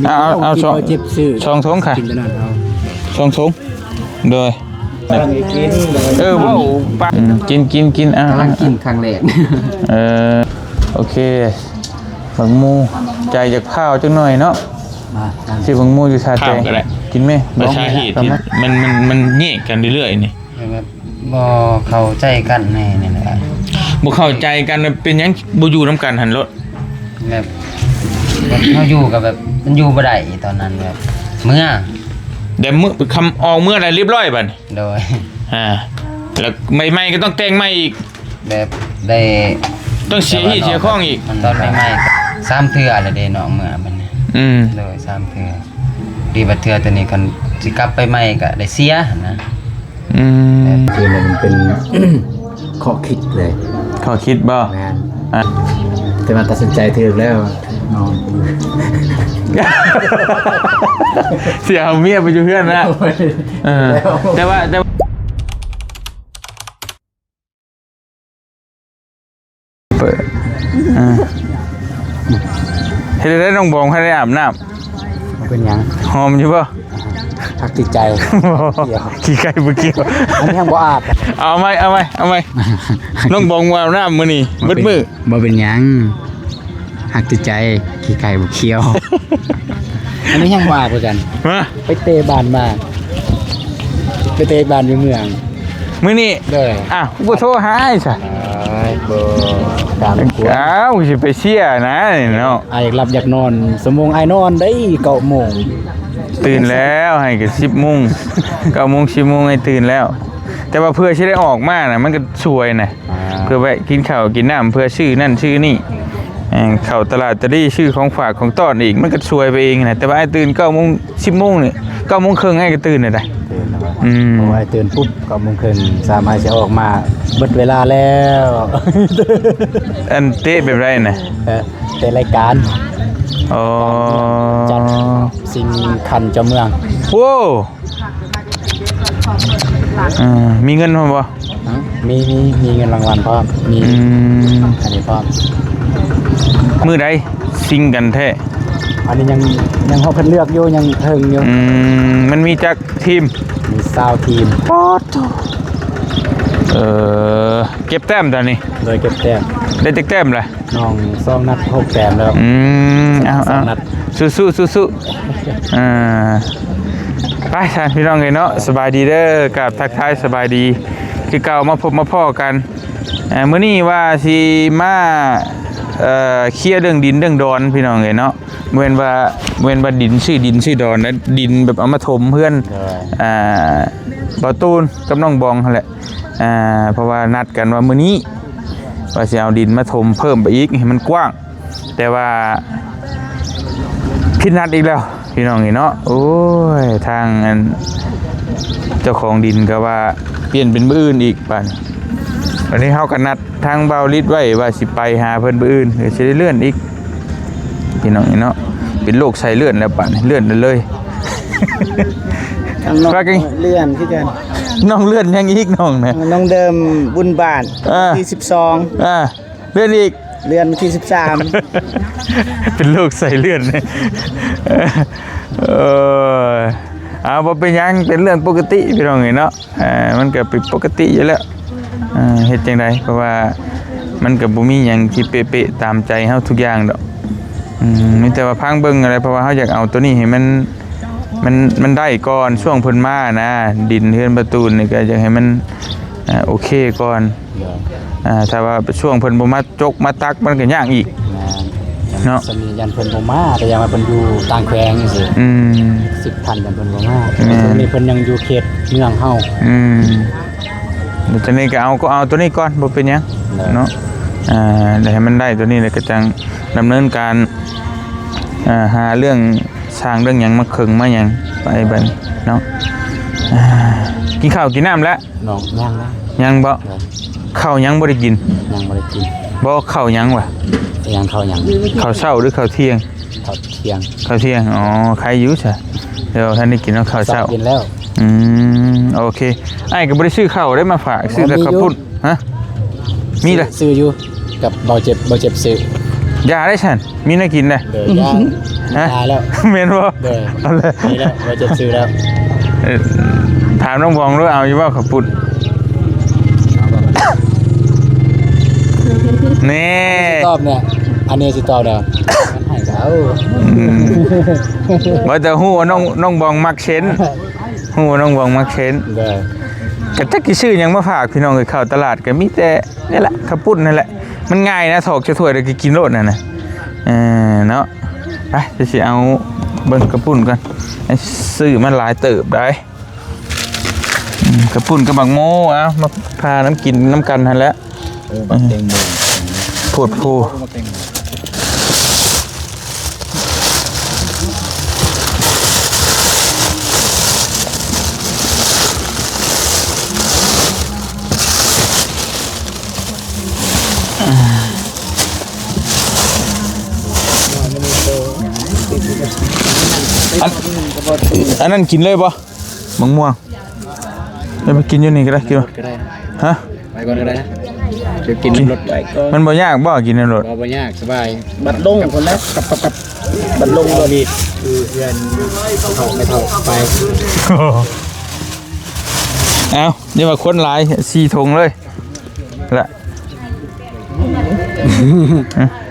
ເອົາ ເອົາ ເອົາ ທີ່ ສອງ ເຮົາເຈັບຊື້ ສອງຖົງຄ່ະ ກິນຕົວນັ້ນເອົາ ສອງຖົງ ໂດຍ ເອີ ເວົ້າປະ ອືມ ກິນ ກິນ ກິນ ອ່າ ກຳລັງກິນຄັ້ງແລກ ເອີ ໂອເຄ ບັກໝູ່ ໃຈຢາກພ້າວຈັກໜ້ອຍເນາະ ມາ ຊິບັກໝູ່ຢູ່ທ່າແຕງ ກິນແມ ບໍ່ ສາເຫດທີ່ມັນ ມັນ ມັນແຍກກັນເລື້ອຍໆນີ້ ແບບບໍ່ເຂົ້າໃຈກັນແນ່ນີ້ແຫຼະ ບໍ່ເຂົ້າໃຈກັນ ເປັນຫຍັງບໍ່ຢູ່ນຳກັນຫັ້ນໂລດ ແບບ ແບບເຮົາຢູ່ກໍແບບມັນຢູ່ບໍ່ໄດ້ຕອນນັ້ນ ແບບເມືອ ແຕ່ມື້ ຄຳອອກເມືອແລ້ວລຽບຮ້ອຍບັດນີ້ ໂດຍ ອ່າ ແລ້ວໃໝ່ໆກໍຕ້ອງແຕ່ງໃໝ່ອີກ ແບບໄດ້ ຕ້ອງເສຍຮີດເສຍຄອງອີກ ຕອນໃໝ່ໆ ສາມເທື່ອແລ້ວເດ້ນ້ອງເມືອບັດນີ້ ອືມ ໂດຍ ສາມເທື່ອ ດີບັດເທື່ອໂຕນີ້ຄັນຊິກັບໄປໃໝ່ກໍໄດ້ເສຍຫັ້ນນະ ອືມ ຄືມັນເປັນຂໍ້ຄິດເລີຍ ຂໍ້ຄິດບໍ່? ແມ່ນ ອ່ະ ແຕ່ວ່າຕັດສິນໃຈຖືກແລ້ວ ນອນ ເສຍເອົາເມຍໄປຢູ່ເຮືອນນະ ໂອ້ຍ ເອີ ແລ້ວ ແຕ່ວ່າ ແຕ່ວ່າ ເປີດ ອ່າ ເຮັດໄດ້ນ້ອງບອງໃຫ້ໄດ້ອາບນ້ຳ ບໍ່ເປັນຫຍັງ ຫອມຢູ່ບໍ່? ຮັກຕິດໃຈ ບໍ່ ຂີ້ໄກ່ບໍ່ກ່ຽວ ອັນນີ້ຍັງບໍ່ອາບ ເອົາໃໝ່ ເອົາໃໝ່ ເອົາໃໝ່ ນ້ອງບອງບໍ່ອາບນ້ຳມື້ນີ້ ບໍ່ເປັນ ເບິດມື້ ບໍ່ເປັນຫຍັງ ຮັກຕິດໃຈ ຂີ້ໄກ່ບໍ່ກ່ຽວ ອັນນີ້ຍັງບໍ່ອາບຄືກັນ ຮະ ໄປເຕະບານມາ ໄປເຕະບານຢູ່ເມືອງ ມື້ນີ້ ໂດຍ ອ້າວ ບໍ່ໂທຫາອ້າຍຊະ ອ້າຍ ບໍ່ ຕາມກວນ ອ້າວ ຊິໄປເຊຍນະເນາະ ອ້າຍຫຼັບຢາກນອນ ຊົ່ວໂມງອ້າຍນອນໄດ້ ເກົ້າໂມງ ຕື່ນແລ້ວ ໃຫ້ກໍສິບໂມງ ເກົ້າໂມງ ສິບໂມງ ໃຫ້ຕື່ນແລ້ວ ແຕ່ວ່າເພື່ອຊິໄດ້ອອກມານະ ມັນກໍສວຍນະ ອ່າ ເພື່ອແວະກິນເຂົ້າກິນນ້ຳ ເພື່ອຊື້ນັ້ນຊື້ນີ້ ເອີ ເຂົ້າຕະຫຼາດຕະລີ ຊື້ຂອງຝາກຂອງຕ້ອນອີກ ມັນກໍສວຍໄປເອງນະ ແຕ່ວ່າອ້າຍຕື່ນເກົ້າໂມງ ສິບໂມງນີ້ ເກົ້າໂມງເຄິ່ງອ້າຍກໍຕື່ນແລ້ວໄດ໋ ຕື່ນແລ້ວ ອືມ ເພາະວ່າອ້າຍຕື່ນປຸບ ເກົ້າໂມງເຄິ່ງ ສາມອ້າຍຊິອອກມາ ເບິດເວລາແລ້ວ ອັນເຕະແບບໃດນະ? ເອີ ເຕະລາຍການ ອໍ ຈັດຊິງຂັນເຈົ້າເມືອງ ໂອ້ ອ່າ ມີເງິນພ້ອມບໍ່? ຮະ ມີ ມີ ມີເງິນລາງວັນພ້ອມ ມີ ອືມ ອັນນີ້ພ້ອມ ມື້ໃດຊິງກັນແທ້? ອັນນີ້ຍັງ ຍັງຮອບຄັດເລືອກຢູ່ ຍັງເຖິງຢູ່ ອືມ ມັນມີຈັກທີມ? ມີຊາວທີມ ປາດໂທ້ ເອີ ເກັບແຕ້ມຕອນນີ້ ໂດຍ ເກັບແຕ້ມ ໄດ້ຈັກແຕ້ມລະ? ນ້ອງສອງນັດ ຫົກແຕ້ມແລ້ວ ອືມ ເອົາ ເອົາ ສອງນັດ ສູ້ໆ ສູ້ໆ ອ່າ ໄປຊະພີ່ນ້ອງເອີຍເນາະ ສະບາຍດີເດີ ກາບທັກທາຍສະບາຍດີຄືເກົ່າ ມາພົບມາພໍ້ກັນ ເອີ ມື້ນີ້ວ່າຊິມາ ເອີ ເຄຍເລື່ອງດິນເລື່ອງດອນພີ່ນ້ອງເອີຍເນາະ ບໍ່ແມ່ນວ່າ ບໍ່ແມ່ນວ່າດິນ ຊື້ດິນຊື້ດອນນະ ດິນແບບເອົາມາຖົມເຮືອນ ໂດຍ ອ່າ ບ່າວຕູນກັບນ້ອງບອງຫັ້ນແຫຼະ ອ່າ ເພາະວ່ານັດກັນວ່າມື້ນີ້ ວ່າຊິເອົາດິນມາຖົມເພີ່ມໄປອີກໃຫ້ມັນກວ້າງ ແຕ່ວ່າຜິດນັດອີກແລ້ວພີ່ນ້ອງເອີຍເນາະ ໂອ້ຍ ທາງອັນເຈົ້າຂອງດິນກໍວ່າປ່ຽນເປັນມື້ອື່ນອີກບາດນີ້ ບາດນີ້ເຮົາກໍນັດທາງບ່າວລິດໄວ້ວ່າຊິໄປຫາເພິ່ນມື້ອື່ນ ກໍຊິໄດ້ເລື່ອນອີກພີ່ນ້ອງເອີຍເນາະ ເປັນໂລກໄສ້ເລື່ອນແລ້ວບາດນີ້ ເລື່ອນເລີຍ ທາງນ້ອງ ວ່າກັນ ເລື່ອນຄືກັນ ນ້ອງເລື່ອນຫຍັງອີກນ້ອງນະ? ນ້ອງເດີມບຸນບ້ານ ອ່າ ທີສິບສອງ ອ່າ ເລື່ອນອີກ ເລື່ອນວັນທີສິບສາມ ເປັນໂລກໄສ້ເລື່ອນ ເອີ ເອົາ ບໍ່ເປັນຫຍັງ ເປັນເລື່ອງປົກກະຕິພີ່ນ້ອງເອີຍເນາະ ເອີ ມັນກໍເປັນປົກກະຕິຢູ່ແລ້ວ ເອີ ເຮັດຈັ່ງໃດ ເພາະວ່າມັນກໍບໍ່ມີຫຍັງທີ່ເປະໆຕາມໃຈເຮົາທຸກຢ່າງດອກ ອືມ ມີແຕ່ວ່າຟັງເບິ່ງຫັ້ນແຫຼະ ເພາະວ່າເຮົາຢາກເອົາໂຕນີ້ໃຫ້ມັນ ມັນ ມັນໄດ້ກ່ອນ ຊ່ວງເພິ່ນມານະ ດິນເຮືອນປະຕູນນີ້ກໍຢາກໃຫ້ມັນ ອ່າ ໂອເຄກ່ອນ ໂດຍ ອ່າ ຖ້າວ່າຊ່ວງເພິ່ນບໍ່ມາຈົກມາຕັກ ມັນກໍຍາກອີກ ແມ່ນ ເນາະ ສ່ຳນີ້ຢ້ານເພິ່ນບໍ່ມາ ແຕ່ຢ່າງວ່າເພິ່ນຢູ່ຕ່າງແຂວງຈັ່ງຊີ້ ອືມ ສິບພັນ ຢ້ານເພິ່ນບໍ່ມາ ແມ່ນ ຊ່ວງນີ້ເພິ່ນຍັງຢູ່ເຂດເມືອງເຮົາ ອືມ ແລ້ວຕອນນີ້ກໍເອົາ ກໍເອົາໂຕນີ້ກ່ອນ ບໍ່ເປັນຫຍັງ ໂດຍ ເນາະ ອ່າ ແລ້ວໃຫ້ມັນໄດ້ໂຕນີ້ ແລ້ວກໍຈັ່ງດຳເນີນການ ອ່າ ຫາເລື່ອງ ສ້າງເລື່ອງຫຍັງມາເຄິ່ງມາຫຍັງໄປບັດນີ້ເນາະ ອ່າ ກິນເຂົ້າກິນນ້ຳແລ້ວ? ນ້ອງ ຍັງນະ ຍັງບໍ່? ຍັງ ເຂົ້າຍັງບໍ່ໄດ້ກິນ? ຍັງບໍ່ໄດ້ກິນ ບໍ່ ເຂົ້າຫຍັງວະ? ຍັງ ເຂົ້າຫຍັງ? ເຂົ້າເຊົ້າຫຼືເຂົ້າທ່ຽງ? ເຂົ້າທ່ຽງ ເຂົ້າທ່ຽງ ອໍ ໄຄຢູ່ຊະ ດຽວທ່ານໄດ້ກິນເນາະ ເຂົ້າເຊົ້າ ເຊົ້າກິນແລ້ວ ອືມ ໂອເຄ ອ້າຍກໍບໍ່ໄດ້ຊື້ເຂົ້າໄດ້ມາຝາກ ຊື້ແຕ່ເຂົ້າປຸ້ນ ຮະ ມີລະ ຊື້ຢູ່ ກັບເບົາເຈັບ ເບົາເຈັບຊື້ ຢາໄດ້ຊັ້ນ ມີແນວກິນໄດ໋ ເດີ ຢາ ຮະ ຕາຍແລ້ວ ແມ່ນບໍ່? ໂດຍ ເອົາແລ້ວ ນີ້ແຫຼະ ວ່າຈະຊື້ແລ້ວ ເອີ ຖາມນ້ອງບອງດູ ເອົາຢູ່ບໍ່ເຂົ້າປຸ້ນ? ແນ່ ຕອບແນ່ ອັນນີ້ຊິຕອບແລ້ວ ໃຫ້ເຂົາ ອືມ ວ່າແຕ່ຮູ້ວ່ານ້ອງ ນ້ອງບອງມັກເຊັນ ຮູ້ວ່ານ້ອງບອງມັກເຊັນ ໂດຍ ກະຈັກຊິຊື້ຫຍັງມາຝາກພີ່ນ້ອງເອີຍ ເຂົ້າຕະຫຼາດກະມີແຕ່ນີ້ແຫຼະ ເຂົ້າປຸ້ນນັ້ນແຫຼະ ມັນງ່າຍນະ ຖອກໃສ່ຖ້ວຍແລ້ວກະກິນໂລດນັ້ນນະ ເອີ ເນາະ ໄປ ຊິເອົາເບິ່ງເຂົ້າປຸ້ນກ່ອນ ຊື້ມາຫຼາຍເຕີບໄດ໋ ອືມ ເຂົ້າປຸ້ນກັບໝາກໂມ ເອົາ ມາພານຳກິນນຳກັນຫັ້ນແຫຼະ ເອີ ບັກແຕງໂມ ໂພດໂພ ບັກແຕງໂມ ອັນ ອັນນັ້ນກິນເລີຍບໍ່? ມະມ່ວງ ເອົາໄປກິນຢູ່ນີ້ກໍໄດ້ ກິນ ກໍໄດ້ ຮະ ໄປກ່ອນກໍໄດ້ນະ ໄປກິນ ກິນລົດໄປກ່ອນ ມັນບໍ່ຍາກບໍ່ ກິນໃນລົດ ບໍ່ ບໍ່ຍາກ ສະບາຍ ບັດລົງພຸ້ນແຫຼະ ກັບ ກັບ ກັບ ບັດລົງລົດ ມີດ ຄືເພື່ອນເຖົ້າ ແມ່ເຖົ້າໄປ ເອົ້າ ຢ່າວ່າຄົນຫຼາຍ ສີ່ຖົງເລີຍ ລະ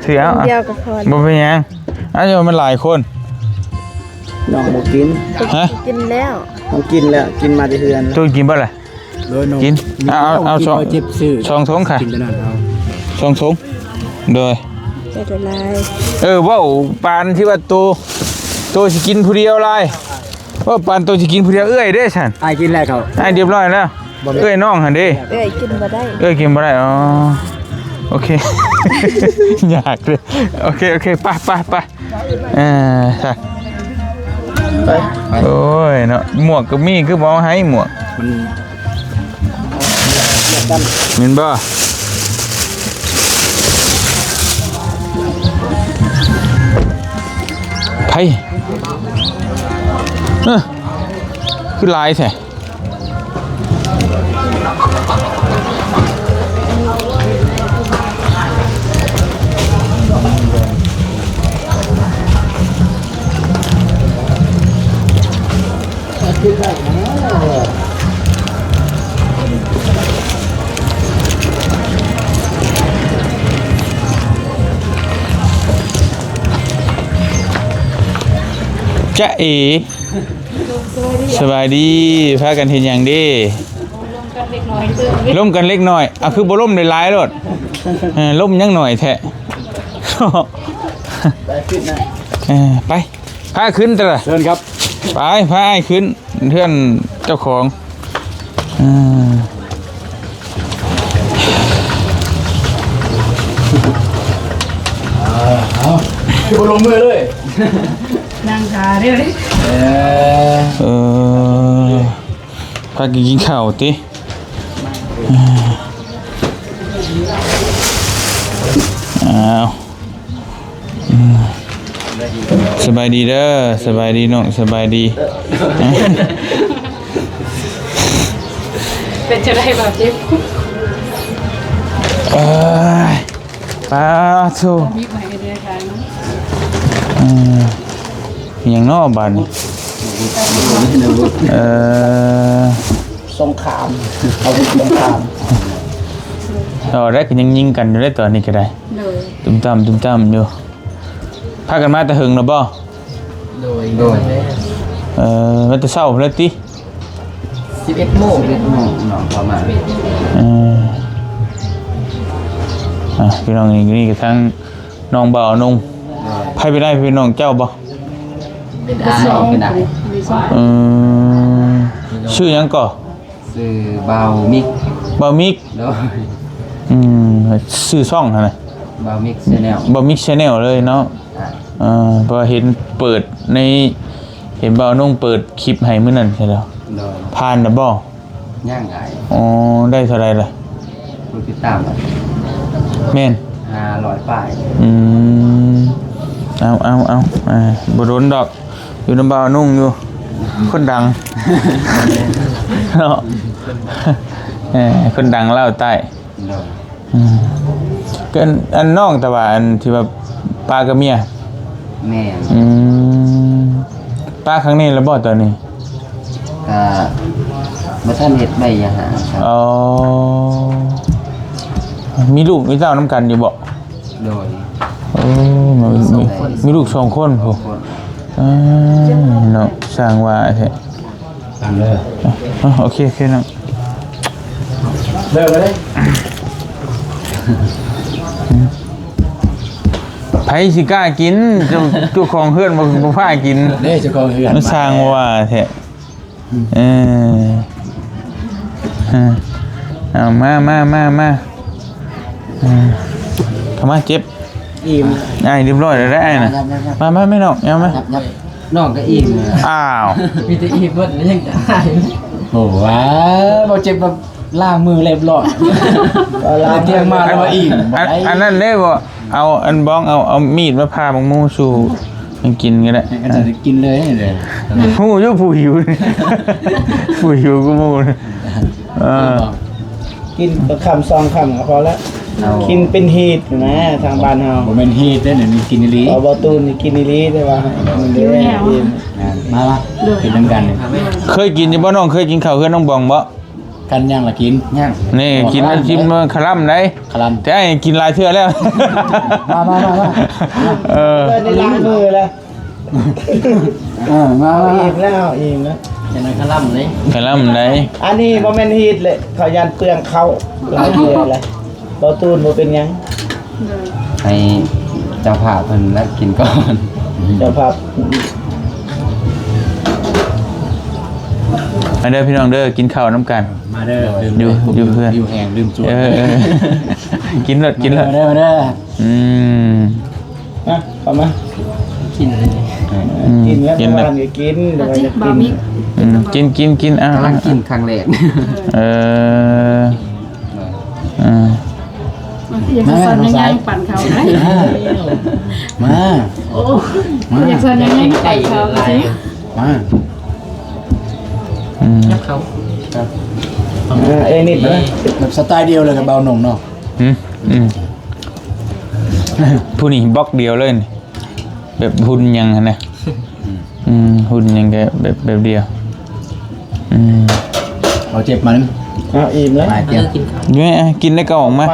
ຖືເອົາ ດຽວກໍພໍ ບໍ່ເປັນຫຍັງ ເອົາ ມັນຫຼາຍຄົນ ນ້ອງບໍ່ກິນ ຮະ ກິນແລ້ວ ນ້ອງກິນແລ້ວ ກິນມາແຕ່ເຮືອນ ໂຕກິນບໍ່ລະ? ເອີ ນ້ອງກິນ ເອົາ ເອົາ ເອົາ ກິນ ສອງ ເອົາ ເຈັບຊື້ ສອງຖົງຄ່ະ ກິນແຕ່ນັ້ນ ເອົາ ສອງຖົງ ໂດຍ ໃຈຫຼາຍ ເອີ ເວົ້າປານທີ່ວ່າໂຕ ໂຕຊິກິນຜູ້ດຽວຫຼາຍ ເວົ້າປານໂຕຊິກິນຜູ້ດຽວ ເອື້ອຍເດ້ຊັ້ນ ອ້າຍກິນແລ້ວເຂົາ ອ້າຍຮຽບຮ້ອຍແລ້ວ ບໍ່ແມ່ນ ເອື້ອຍນ້ອງຫັ້ນເດ້ ເອື້ອຍກິນບໍ່ໄດ້ ເອື້ອຍກິນບໍ່ໄດ້ ອໍ ໂອເຄ ຍາກເດ້ ໂອເຄ ໂອເຄ ໄປ ໄປ ໄປ ເອີ ໄປ ໂອ້ຍເນາະ ໝວກກໍມີ ຄືບໍ່ເອົາໃຫ້ໝວກ ມັນ ແມ່ນບໍ່? ໃຜ? ເອີ ຄືຫຼາຍແທ້? ຈ໊ະເອ ສະບາຍດີ ພາກັນເຮັດຫຍັງເດ້? ລົມກັນເລັກນ້ອຍ ອ່ະ ຄືບໍ່ລົມຫຼາຍໆໂລດ ເອີ ລົມຫຍັງໜ້ອຍແທ້ ເອີ ໄປ ພາຂຶ້ນຕະລະ ເຊີນຄັບ ໄປ ພາອ້າຍຂຶ້ນເຮືອນເຈົ້າຂອງ ເອີ ເອົາ ຄືບໍ່ລົງມືເລີຍ ນັ່ງຖ້າເດ້ ເອີ ເອີ ພາກັນກິນເຂົ້າຕິ ອ້າວ ສະບາຍດີເດີ ສະບາຍດີນ້ອງ ສະບາຍດີ ເປັນຈັ່ງໃດບ່າວຈິບ ເອີ ປາໂທ ມີໃໝ່ເດີທາງເນາະ ເອີ ອີ່ຫຍັງເນາະບາດນີ້ ເອີ ສົງຄາມ ອາວຸດສົງຄາມ ເອົາໄດ້ກໍຍັງຍິງກັນຢູ່ເດ້ຕອນນີ້ກໍໄດ້ ໂດຍ ຕຸ້ມຕາມ ຕຸ້ມຕາມຢູ່ ພາກັນມາແຕ່ເຫິງແລ້ວບໍ່? ໂດຍ ໂດຍ ເອີ ມາແຕ່ເຊົ້າພຸ້ນແຫຼະຕິ ສິບເອັດໂມງ ສິບເອັດໂມງເນາະ ປະມານ ເອີ ອ່ະ ພີ່ນ້ອງ ນີ້ກໍທາງນ້ອງບ່າວນົງ ໂດຍ ໃຜເປັນອ້າຍເປັນນ້ອງເຈົ້າບໍ່? ເປັນອ້າຍ ເປັນອ້າຍ ເອີ ຊື່ຫຍັງກໍ? ຊື່ບ່າວມິກ ບ່າວມິກ ໂດຍ ອືມ ຊື່ຊ່ອງຫັ້ນນະ ບ່າວມິກແຊນແນວ ບ່າວມິກແຊນແນວເລີຍເນາະ ອ່າ ເອີ ເພາະວ່າເຫັນເປີດໃນ ເຫັນບ່າວນົງເປີດຄລິບໃຫ້ມື້ນັ້ນໃຊ່ແລ້ວ ໂດຍ ຜ່ານແລ້ວບໍ່? ຍັງອ້າຍ ອໍ ໄດ້ເທົ່າໃດລະ? ຜູ້ຕິດຕາມ ແມ່ນ ຫ້າຮ້ອຍປາຍ ອືມ ເອົາ ເອົາ ເອົາ ອ່າ ບໍ່ດົນດອກ ຢູ່ນຳບ່າວນຸ່ງຢູ່ ຄົນດັງເນາະ ເອີ ຄົນດັງລາວໃຕ້ ໂດຍ ອືມ ກໍອັນ ອັນນ້ອງ ແຕ່ວ່າອັນທີ່ວ່າປາກັບເມຍ ແມ່ນ. ອືມ ປະຄັ້ງນີ້ແລ້ວບໍ່ຕອນນີ້? ກະບໍ່ທັນເຮັດໃບຫຍັງຫາ. ອໍ ມີລູກມີເຕົ້ານຳກັນຢູ່ບໍ່? ໂດຍ. ໂອ້ ມີ ມີລູກສອງຄົນພຸ້ນ. ເອີ ເນາະ ຊ່າງວ່າແທ້. ຕາມເດີ. ອໍ ໂອເຄ ໂອເຄເນາະ ເລີກເລີຍ. ໃຜຊິກ້າກິນ? ເຈົ້າ ເຈົ້າຂອງເຮືອນບໍ່ ບໍ່ພາກິນເດ້. ເຈົ້າຂອງເຮືອນ ມັນຊ່າງວ່າແທ້. ເອີ ເອີ ເອົາ ມາ ມາ ມາ ມາ. ເອີ ເຂົ້າມາເຈັບ. ອີ່ມ. ອ້າຍຮຽບຮ້ອຍແລ້ວເດ້ອ້າຍນະ. ມາ ມາ ມາແມ່ນ້ອງ ເອົາມາ. ນ້ອງກໍອີ່ມ. ອ້າວ ມີແຕ່ອີ່ມເບິດແລ້ວຍັງຈະອ້າຍ. ໂອ້ ວ່າບໍ່ເຈັບ ແບບລ້າງມືຮຽບຮ້ອຍ. ລ້າງ ຕຽງມາແລ້ວວ່າອີ່ມ. ອັນ ອັນນັ້ນເດ້ບໍ່? ເອົາອັນບ້ອງ ເອົາ ເອົາມີດມາຜ່າໝາກໝູສູ່ມັນກິນກໍໄດ້. ໃຫ້ເຂົາເຈົ້າໄດ້ກິນເລີຍເດ້. ຮູ້ຢູ່ຜູ້ຫິວ ຜູ້ຫິວກວ່າໝູ່. ເອີ ກິນແຕ່ຄຳສອງຄຳກໍພໍລະ. ເອົາ ກິນເປັນຮີດນະ ທາງບ້ານເຮົາ. ບໍ່ແມ່ນຮີດເດ້ນີ້ ກິນອີ່ຫຼີ. ເອົາ ບໍ່ຕູນນີ້ກິນອີ່ຫຼີ ແຕ່ວ່າມັນເດ້ອີ່ມ. ມາ ມາ ກິນນຳກັນ. ເຄີຍກິນຢູ່ບໍ່ນ້ອງ? ເຄີຍກິນເຂົ້າເຮືອນນ້ອງບອງບໍ່? ກັນຍັງລະກິນ ຍັງ. ນີ້ກິນ ກິນຄະລຳໄດ໋. ຄະລຳ ແຕ່ອ້າຍກິນຫຼາຍເທື່ອແລ້ວ. ມາ ມາ ມາ ມາ. ເອີ ເອີ ລ້າງມືແລ້ວ. ເອີ ມາ ມາ ມາ. ອີ່ມແລ້ວ ອີ່ມແລ້ວ. ຈະນັ້ນຄະລຳເດ້ ຄະລຳໄດ໋. ອັນນີ້ບໍ່ແມ່ນຮີດເລີຍ ເຂົາຢ້ານເປືອງເຂົ້າຫຼາຍເທື່ອແລ້ວ. ບໍ່ຕູນບໍ່ເປັນຫຍັງ. ໃຫ້ເຈົ້າພາບເພິ່ນລະກິນກ່ອນ. ເຈົ້າພາບ. ມາເດີພີ່ນ້ອງເດີ ກິນເຂົ້ານຳກັນ. ມາເດີ ຢູ່ ຢູ່ເພື່ອນ ຫິວແຮງ ລືມຊວນ. ເອີ ເອີ ກິນໂລດ ກິນໂລດ. ມາເດີ ມາເດີ. ອືມ ມາ ເຂົ້າມາ. ກິນເລີຍ. ອືມ ກິນແລ້ວ ກິນແລ້ວ ເມື່ອວານກໍກິນ ແຕ່ວ່າຢາກກິນ. ອືມ ກິນ ກິນ ກິນ. ອ້າວ ກຳລັງກິນຄັ້ງແລກ. ເອີ ເອີ ຢາກສັ່ນຍາງໆ ປັ່ນເຂົ້າໄດ໋. ມາ ມາ. ໂອ້ ມາ ຢາກສັ່ນຍາງໆ ປັ່ນເຂົ້າຊິ. ມາ. ອືມ ເຂົ້າ ເອີ ເອີ ນິດນະ ແບບສະໄຕລ໌ດຽວເລີຍກັບບ່າວນົງເນາະ. ອືມ ອືມ ຜູ້ນີ້ບລັອກດຽວເລີຍນີ້ ແບບຫຸ່ນຫຍັງຫັ້ນນະ. ອືມ ຫຸ່ນຫຍັງກະແບບ ແບບດຽວ. ອືມ ເອົາເຈັບມັນ. ເອົາ ອີ່ມແລ້ວ ກິນໄດ້ກໍອອກມາ.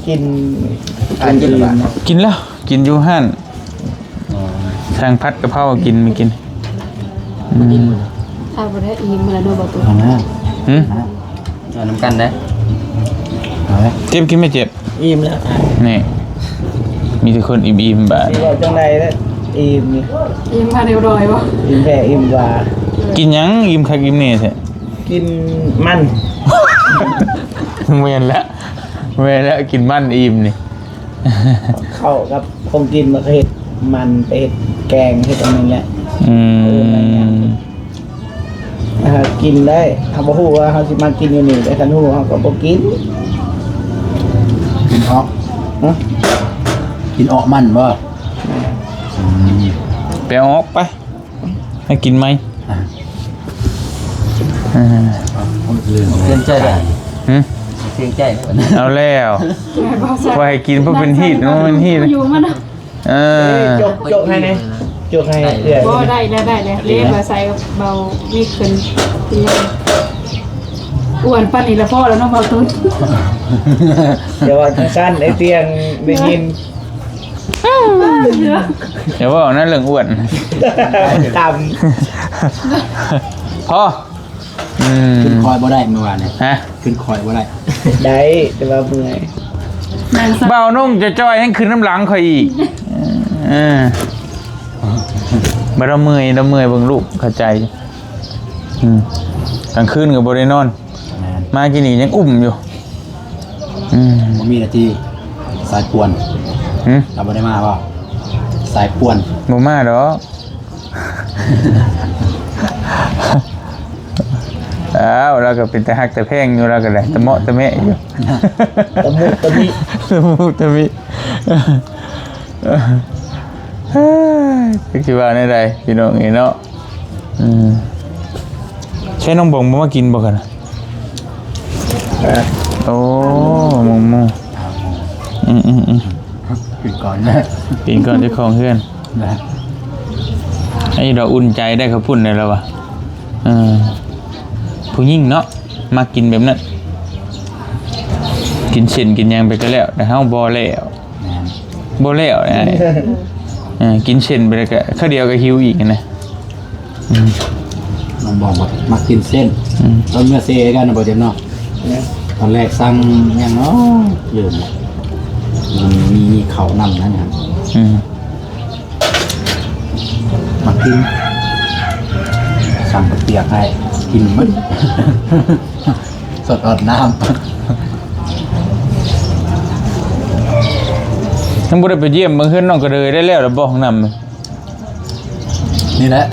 ກິນ ກິນ ກິນແລ້ວ ກິນຢູ່ຮ້ານ. ສັ່ງຜັດກະເພົາກິນມື້ກີ້. ອືມ ຖ້າບໍ່ໄດ້ອີ່ມແລ້ວເນາະ ບໍ່ຕຸ. ຫຶ ເອົານຳກັນເດ້. ເຈັບກິນໄໝເຈັບ? ອີ່ມແລ້ວ. ນີ້ ມີແຕ່ຄົນອີ່ມໆ ບາດ ຊິເວົ້າຈັ່ງໃດລະ ອີ່ມນີ້. ອີ່ມມາແນວດອຍບໍ່? ອີ່ມແທ້ອີ່ມວ່າ. ກິນຫຍັງອີ່ມຄັກອີ່ມແນ່ແທ້? ກິນມັນ. ແມ່ນແລ້ວ ແມ່ນແລ້ວ ກິນມັນອີ່ມນີ້. ເຂົ້າກັບຂອງກິນ ມັນກໍເຮັດມັນ ໄປເຮັດແກງ ເຮັດອັນນັ້ນແຫຼະ. ອືມ ເອີ ກິນໄດ້ ເຮົາບໍ່ຮູ້ວ່າເຮົາຊິມາກິນຢູ່ນີ້ ແຕ່ຄັນຮູ້ເຮົາກໍບໍ່ກິນ. ກິນເອາະ ຫຶ ກິນເອາະມັນບໍ່? ອືມ ໄປເອົາອອກໄປ. ໃຫ້ກິນໃໝ່. ອ່າ ເກງໃຈໄດ້. ຫຶ ເກງໃຈໄດ້. ເອົາແລ້ວ ວ່າໃຫ້ກິນເພື່ອເປັນຮີດ ເນາະ ເປັນຮີດ. ຢູ່ມັນ ເອີ ຈົກ ຈົກໃຫ້ແດ່ ຈົກໃຫ້ເອື້ອຍ. ບໍ່ ໄດ້ແລ້ວ ໄດ້ແລ້ວ. ເລບາໃສ່ເບົາວິກຂຶ້ນ. ອ້ວນປານນີ້ລະພໍລະເນາະ ເບົາຕຸນ. ຢ່າວ່າຈັ່ງຊັ້ນ ໄອ້ຕຽງໄດ້ຍິນ. ຢ່າເວົ້ານະເລື່ອງອ້ວນ ຕຳ ພໍ. ອືມ ຂຶ້ນຄອຍບໍ່ໄດ້ມື້ວານນີ້. ຮະ ຂຶ້ນຄອຍບໍ່ໄດ້. ໄດ້ ແຕ່ວ່າເມື່ອຍ. ບ່າວນົງຈະຈ່ອຍແຮ່ງຂຶ້ນນຳຫຼັງຂ້ອຍອີກ. ເອີ ບໍ່ໄດ້ເມື່ອຍ ລະເມື່ອຍເບິ່ງລູກ ເຂົ້າໃຈ. ອືມ ກາງຄືນກໍບໍ່ໄດ້ນອນ. ແມ່ນ ມາກີ້ນີ້ຍັງອຸ້ມຢູ່. ອືມ ບໍ່ມີນາທີ ສາຍປ່ວນ. ຫຶ ລາວບໍ່ໄດ້ມາບໍ່? ສາຍປ່ວນ ບໍ່ມາດອກ. ອ້າວ ລາວກໍເປັນຕາຮັກຕາແພງຢູ່ ລາວກໍໄດ້ຕະເໝາະຕະແມະຢູ່ ຕະມຸຕະມິ ຕະມຸຕະມິ. ຈັກຊິວ່າແນວໃດພີ່ນ້ອງເອີຍເນາະ. ອືມ ໃຊ່ນ້ອງບອງບໍ່ມາກິນບໍ່ກັນນະ? ໂອ້ ໝູ່ ໝູ່ ອືມໆໆ ກິນກ່ອນນະ ກິນກ່ອນເຈົ້າຂອງເຮືອນນະ. ໄອ້ດອກອຸ່ນໃຈໄດ້ເຂົ້າປຸ້ນໄດ້ແລ້ວວ່າ ເອີ ຜູ້ຍິງເນາະ ມັກກິນແບບນັ້ນ ກິນເສັ້ນກິນຫຍັງໄປກໍແລ້ວ ແຕ່ເຮົາບໍ່ແລ້ວ ແມ່ນ ບໍ່ແລ້ວ ເອີ ກິນເສັ້ນໄປແລ້ວກໍ ຄາວດຽວກໍຫິວອີກນະ. ອືມ ນ້ອງບອງບັດມັກກິນເສັ້ນ ອືມ ຕອນເມື່ອເຊກັນນະ ບໍ່ເຈັບເນາະ ຕອນແລກສັ່ງຫຍັງເນາະ ລືມລະ ມັນມີເຂົ້ານຳນັ້ນນະ ອືມ ມັກກິນ ສັ່ງເຂົ້າປຽກໃຫ້ກິນໝົດ ສົດອອດນ້ຳ ຍັງບໍ່ໄດ້ໄປຢ້ຽມເບິ່ງເຮືອນນ້ອງກະເດີຍ ໄດ້ແລ້ວລະບໍ່ ຫ້ອງນ້ຳ? ນີ້ແຫຼະ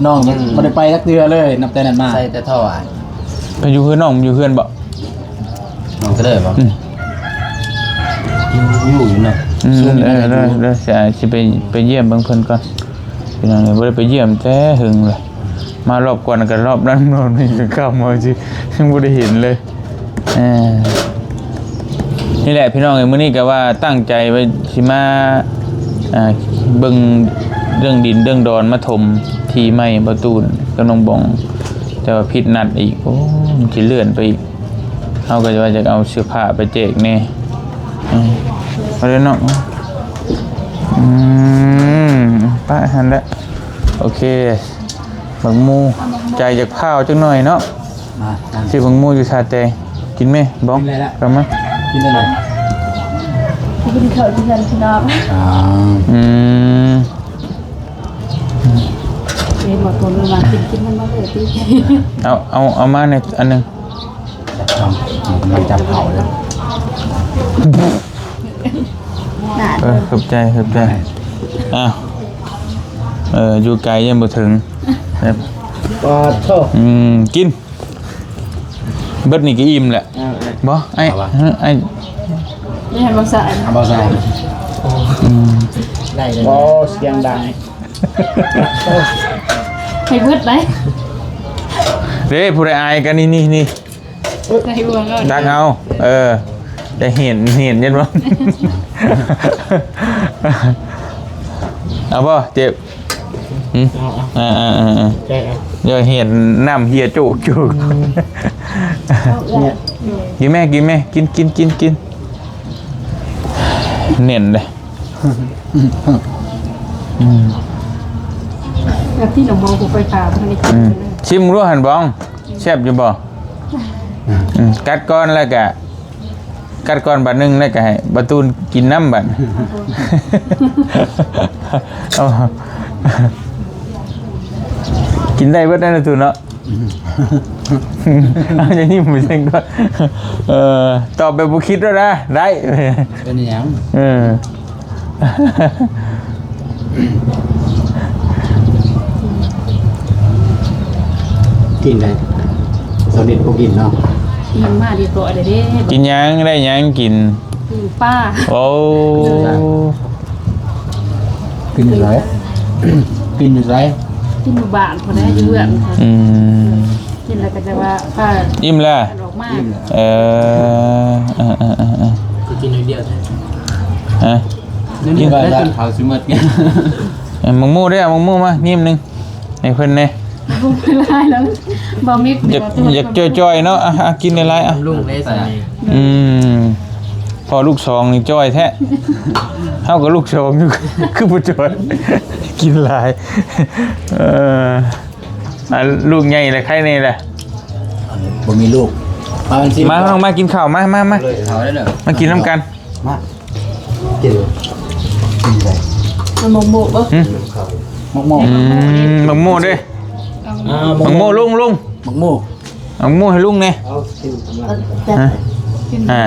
ນ້ອງ ອືມ ບໍ່ໄດ້ໄປຈັກເທື່ອເລີຍ ນັບແຕ່ນັ້ນມາ ໃສ່ແຕ່ທໍ່ອາຍ ເພິ່ນຢູ່ເຮືອນ ນ້ອງຢູ່ເຮືອນບໍ່? ນ້ອງກະເດີຍບໍ່? ອືມ ຢູ່ ຢູ່ຢູ່ນະ ອືມ ເອີ ເດີ ເດີ ຊິໄປ ໄປຢ້ຽມເບິ່ງເພິ່ນກ່ອນ ພີ່ນ້ອງເອີຍ ບໍ່ໄດ້ໄປຢ້ຽມແຕ່ເຫິງລະ ມາລອບກ່ອນກໍລອບນັ້ນ ລອບນີ້ກໍຄ່ຳເອົາຊິ ຍັງບໍ່ໄດ້ເຫັນເລີຍ. ເອີ ນີ້ແຫຼະພີ່ນ້ອງເອີຍ ມື້ນີ້ກໍວ່າຕັ້ງໃຈວ່າຊິມາ ອ່າ ເບິ່ງເລື່ອງດິນເລື່ອງດອນ ມາຖົມທີ່ໃໝ່ ບໍ່ຕູນກັບນ້ອງບອງ ແຕ່ວ່າຜິດນັດອີກ ໂອ້ ມັນຊິເລື່ອນໄປອີກ ເຮົາກໍວ່າຈະເອົາເສື້ອຜ້າໄປແຈກແດ່ ເອີ ເອົາເດີເນາະ ອືມ ປະຫັ້ນແຫຼະ ໂອເຄ ບັກໝູ່ ໃຈຢາກພ້າວຈັກໜ່ອຍເນາະ ມາ ຊື້ບັກໝູ່ຢູ່ທ່າແຕງ ກິນແມ ບອງ ກິນແລ້ວລະ ເຂົ້າມາ ກິນໄດ້ເລີຍ ກິນເຂົ້າກິນກັນພີ່ນ້ອງ ອ່າ ອືມ ເອີ ບໍ່ຕົນມາກິນ ກິນມັນມາເລີຍຕິ ເອົາ ເອົາ ເອົາມາໃນອັນໜຶ່ງ ຈັບ ກຳລັງຈັບເຂົ້າເລີຍ ເອີ ຂອບໃຈ ຂອບໃຈ ອ້າວ ເອີ ຢູ່ໄກຍັງບໍ່ເຖິງ ປາດໂທ້ ອືມ ກິນ ເບິດນີ້ກໍອີ່ມແຫຼະ ເອີ ບໍ່ ອ້າຍ ເອົາວະ ເອີ ອ້າຍ ນີ້ໃຫ້ບໍ່ໃສ່ ເອົາບໍ່ໃສ່ ອືມ ໄດ້ເລີຍ ບໍ່ ສຽງດັງ ໃຫ້ເບິດໄດ໋ ເດ້ ຜູ້ໃດອາຍກັນ ນີ້ ນີ້ ນີ້ ໃສ່ຫ່ວງເອົາ ຕັກເອົາ ເອີ ໄດ້ເຫັນ ເຫັນຢູ່ບໍ່ ເອົາບໍ່ ເຈັບ ຫື ເອົາ ເອົາ ອ່າໆໆ ແຈກເອົາ ດຽວເຫັນນ້ຳເຫຍໂຈກໆ ອືມ ກິນແມ່ ກິນແມ່ ກິນ ກິນ ກິນ ກິນ ແໜ້ນເດ້ ອືມ ແບບທີ່ນ້ອງບອງບໍ່ໄປຕາມ ອືມ ຊິມດູຫັ້ນບອງ ແຊບຢູ່ບໍ່? ອືມ ກັດກ່ອນ ແລ້ວກະ ກັດກ່ອນບາດໜຶ່ງ ແລ້ວກະໃຫ້ບາຕູນກິນນຳບາດ ເອົາ ກິນໄດ້ເບິດນັ້ນນະຕູນເນາະ ເອົາ ຢ່າຍິ້ມໄປເຊິ່ງກ່ອນ ເອີ ຕອບແບບບໍ່ຄິດແລ້ວນະ ໄດ້ ເປັນຫຍັງ ເອີ. ກິນໄດ້ ສຳເລັດບໍ່ກິນເນາະ ກິນມາດີກວ່າເດ້ ກິນຫຍັງ ໄດ້ຫຍັງກິນ ປີ້ງປາ ໂອ້ ກິນຢູ່ໃສ ກິນຢູ່ໃສ ກິນຢູ່ບ້ານພຸ້ນແຫຼະ ຢູ່ເຮືອນ ອືມ. ກິນແລ້ວກໍຈະວ່າ ເອີ ອີ່ມແລ້ວ ອອກມາ ເອີ ເອີ ເອີ ເອີ ຄືກິນໜ້ອຍດຽວແທ້ ຮະ ກິນໄດ້ຈົນເຂົ້າຊິໝົດ ເອີ ໝາກໂມເດ້ ເອົາໝາກໂມມາໜິ້ມໜຶ່ງໃຫ້ເພິ່ນແດ່ ບໍ່ຫຼາຍແລ້ວ ບໍ່ມີ ຢາກ ຢາກຈ່ອຍໆເນາະ ອ່ະ ອ່ະ ກິນຫຼາຍໆ ອ່ະ ລຸງໄດ້ໃສ່ ອືມ ພໍ່ລູກສອງນີ້ຈ່ອຍແທ້ ເຮົາກໍລູກສອງຢູ່ ຄືບໍ່ຈ່ອຍ ກິນຫຼາຍ ເອີ. ອ່າ ລູກໃຫຍ່ແລ້ວ ໄຄແນ່ແຫຼະ ອັນນີ້ບໍ່ມີລູກ ມາ ມາ ນ້ອງ ມາກິນເຂົ້າ ມາ ມາ ມາ ເຂົ້າໄດ້ເດີ ມາກິນນຳກັນ ມາ ກິນ ກິນໄດ້ ມັນໝົກໝົກບໍ່ ຫຶ ໝົກໝົກ ອືມ ໝົກໝົກເດ້ ອ່າ ໝົກໝົກ ລຸງ ລຸງ ໝົກໝົກ ເອົາໝູໃຫ້ລຸງແດ່ ເອົາ ກິນກຳລັງ ອ່າ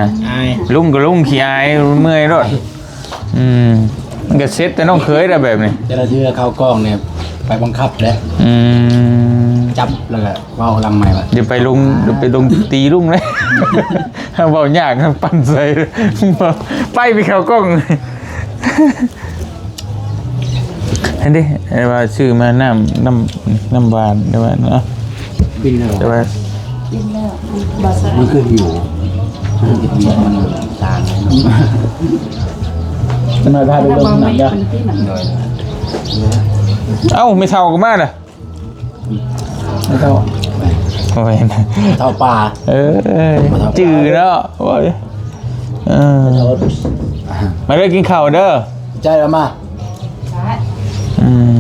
ລຸງກໍລຸງຂີ້ອາຍ ເມື່ອຍໂລດ ອືມ ມັນກໍເສັດແຕ່ນ້ອງເຂີຍແລ້ວແບບນີ້ ແຕ່ລະເທື່ອເຂົ້າກ້ອງນີ້ໄປບັງຄັບເດ້ ອືມ ຈັບແລ້ວກໍເວົ້າຫຼັງໄມວ່າ ຢ່າໄປລົງ ຢ່າໄປລົງຕີລຸງເດ້ ເວົ້າຍາກ ປັ່ນໃສ່ ໄປ ໄປເຂົ້າກ້ອງ. ຫັ້ນເດ້ ແຕ່ວ່າຊື້ມານ້ຳ ນ້ຳ ນ້ຳຫວານ ແຕ່ວ່າເນາະ ກິນແລ້ວ ແຕ່ວ່າກິນແລ້ວ ມັນບໍ່ໃສ່ ມັນຄືຫິວ ມັນຕ່າງ ຈັກໜ້ອຍພາໄປເບິ່ງໜັງເດີ ໂດຍ ເອົ້າ ແມ່ເຖົ້າກໍມາລະ. ແມ່ເຖົ້າ ໂອ້ຍ ເຖົ້າປ່າ ເອີ ຈື່ເນາະ ໂອ້ຍ ເອີ ມາເດີ ກິນເຂົ້າເດີ ໃຈລະມາ ອືມ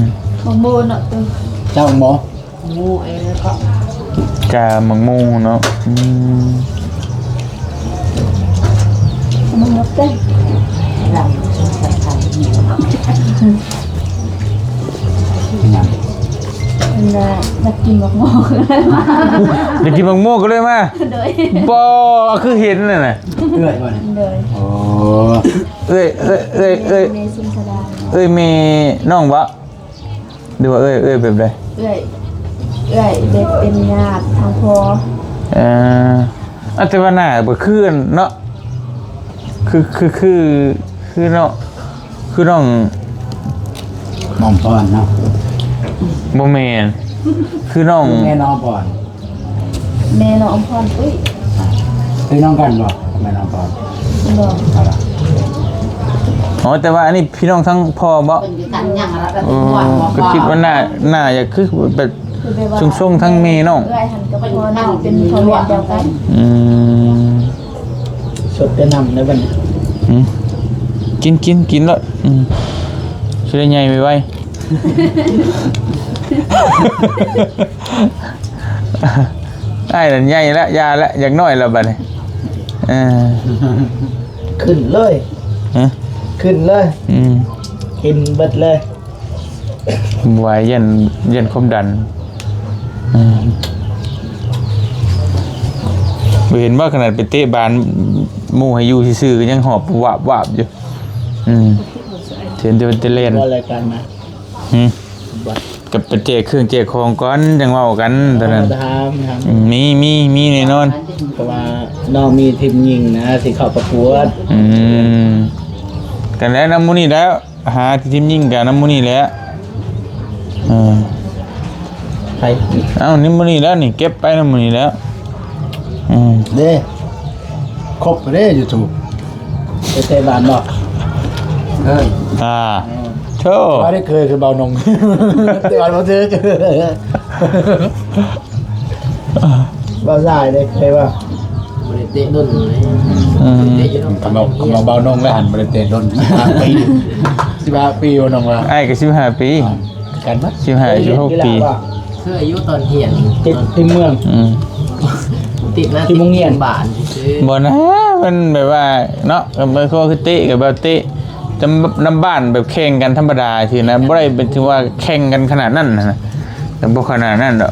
ໝາກໂມເນາະ ເຈົ້າໝາກໂມ ໝູເອງກໍ ກາໝາກໝູເນາະ ອືມ ມັນໝົດເດ້ ອັນນ່າ ຢາກກິນໝາກໂມກໍເລີຍມາ ຢາກກິນໝາກໂມກໍເລີຍມາ ໂດຍ ບໍ່ ຄືເຫັນນັ້ນນະ ເອື້ອຍບໍ່ນີ້ ໂດຍ ໂອ້ ເອື້ອຍ ເອື້ອຍ ເອື້ອຍ ເອື້ອຍ ແມ່ ແມ່ສຸນທະດາ ເອື້ອຍແມ່ນ້ອງບໍ່? ຫຼືວ່າເອື້ອຍ ເອື້ອຍແບບໃດ? ເອື້ອຍ ເອື້ອຍແບບເປັນຍາດທາງພໍ່ ເອີ ອາ ແຕ່ວ່າໜ້າບໍ່ຄືເນາະ ຄື ຄື ຄື ຄືນ້ອງ ຄືນ້ອງ ນ້ອງພອນເນາະ ບໍ່ແມ່ນ ຄືນ້ອງ ແມ່ນ້ອງພອນ ແມ່ນ້ອງອຳພອນ ອຸ້ຍ ເປັນນ້ອງກັນບໍ່? ແມ່ນ້ອງອຳພອນ ບໍ່ ອໍ ແຕ່ວ່າອັນນີ້ພີ່ນ້ອງທາງພໍ່ບໍ່? ເອີ ກໍຄິດວ່າໜ້າ ໜ້າຢາກຄືແບບຊົງໆ ທາງແມ່ນ້ອງ ເອື້ອຍຫັ້ນກັບພໍ່ນ້ອງເປັນພໍ່ແມ່ດຽວກັນ ອືມ ສົດແຕ່ນ້ຳແລ້ວບັດນີ້ ອືມ ກິນ ກິນ ກິນໂລດ ອືມ ຊິໄດ້ໃຫຍ່ໄວໆ ອ້າຍນັ້ນໃຫຍ່ລະ ຢ່າລະ ຢາກນ້ອຍລະບັດນີ້ ເອີ ຂຶ້ນເລີຍ ຮະ ຂຶ້ນເລີຍ ອືມ ກິນເບິດເລີຍ ບໍ່ໄຫວ ຢ້ານ ຢ້ານຄວາມດັນ ອືມ ບໍ່ເຫັນວ່າຂະໜາດໄປເຕະບານໝູ່ໃຫ້ຢູ່ຊື່ໆ ກໍຍັງຫອບວາບໆຢູ່ ອືມ ເຫັນແຕ່ ແຕ່ແລ່ນ ວ່າລາຍການນະ ຫື ກໍໄປແຈກເຄື່ອງແຈກຂອງກ່ອນ ຈັ່ງເວົ້າກັນຕອນນັ້ນ ຖາມ ຖາມ ອືມ ມີ ມີ ມີແນ່ນອນ ເພາະວ່ານ້ອງມີທີມຍິງນະ ຊິເຂົ້າປະກວດ ອືມ ກັນແລ້ວນຳໝູ່ນີ້ແລ້ວ ຫາທີ່ທີມຍິງກໍນຳໝູ່ນີ້ແຫຼະ ເອີ ໃຜ ເອົ້າ ນີ້ໝູ່ນີ້ແຫຼະ ນີ້ເກັບໄປນຳໝູ່ນີ້ແຫຼະ ອືມ ເດ້ ຄົບເດ້ ຢູທູບ ໄປເຕະບານບໍ່? ເອີ ອ່າ ໂທ້ ວ່າໄດ້ເຄີຍຄືເບົານົງ ແຕ່ວ່າບໍ່ຖືກ ເບົາຊາຍເດ້ ເຄີຍບໍ່? ບໍ່ໄດ້ເຕະດົນເລີຍ ອືມ ເຕະຢູ່ ຄຳເວົ້າ ຄຳເວົ້າເບົານົງແລ້ວຫັ້ນ ບໍ່ໄດ້ເຕະດົນ ສິບຫ້າປີ ສິບຫ້າປີ ເບົານົງວ່າ ອ້າຍກໍສິບຫ້າປີ ອ່າ ກັນມະ ສິບຫ້າ ສິບຫົກປີ ຄືອາຍຸຕອນຮຽນ ຕິດ ຕິດເມືອງ ອືມ ຕິດມາຕິດໂຮງຮຽນບ້ານຊື່ໆ ບໍ່ນະ ມັນແບບວ່າເນາະ ກໍບໍ່ຄືເຕະ ກໍແບບເຕະນຳ ນຳບ້ານ ແບບແຂ່ງກັນທຳມະດາຊີ້ນະ ບໍ່ໄດ້ເປັນຖືວ່າແຂ່ງກັນຂະໜາດນັ້ນນະ ກໍບໍ່ຂະໜາດນັ້ນດອກ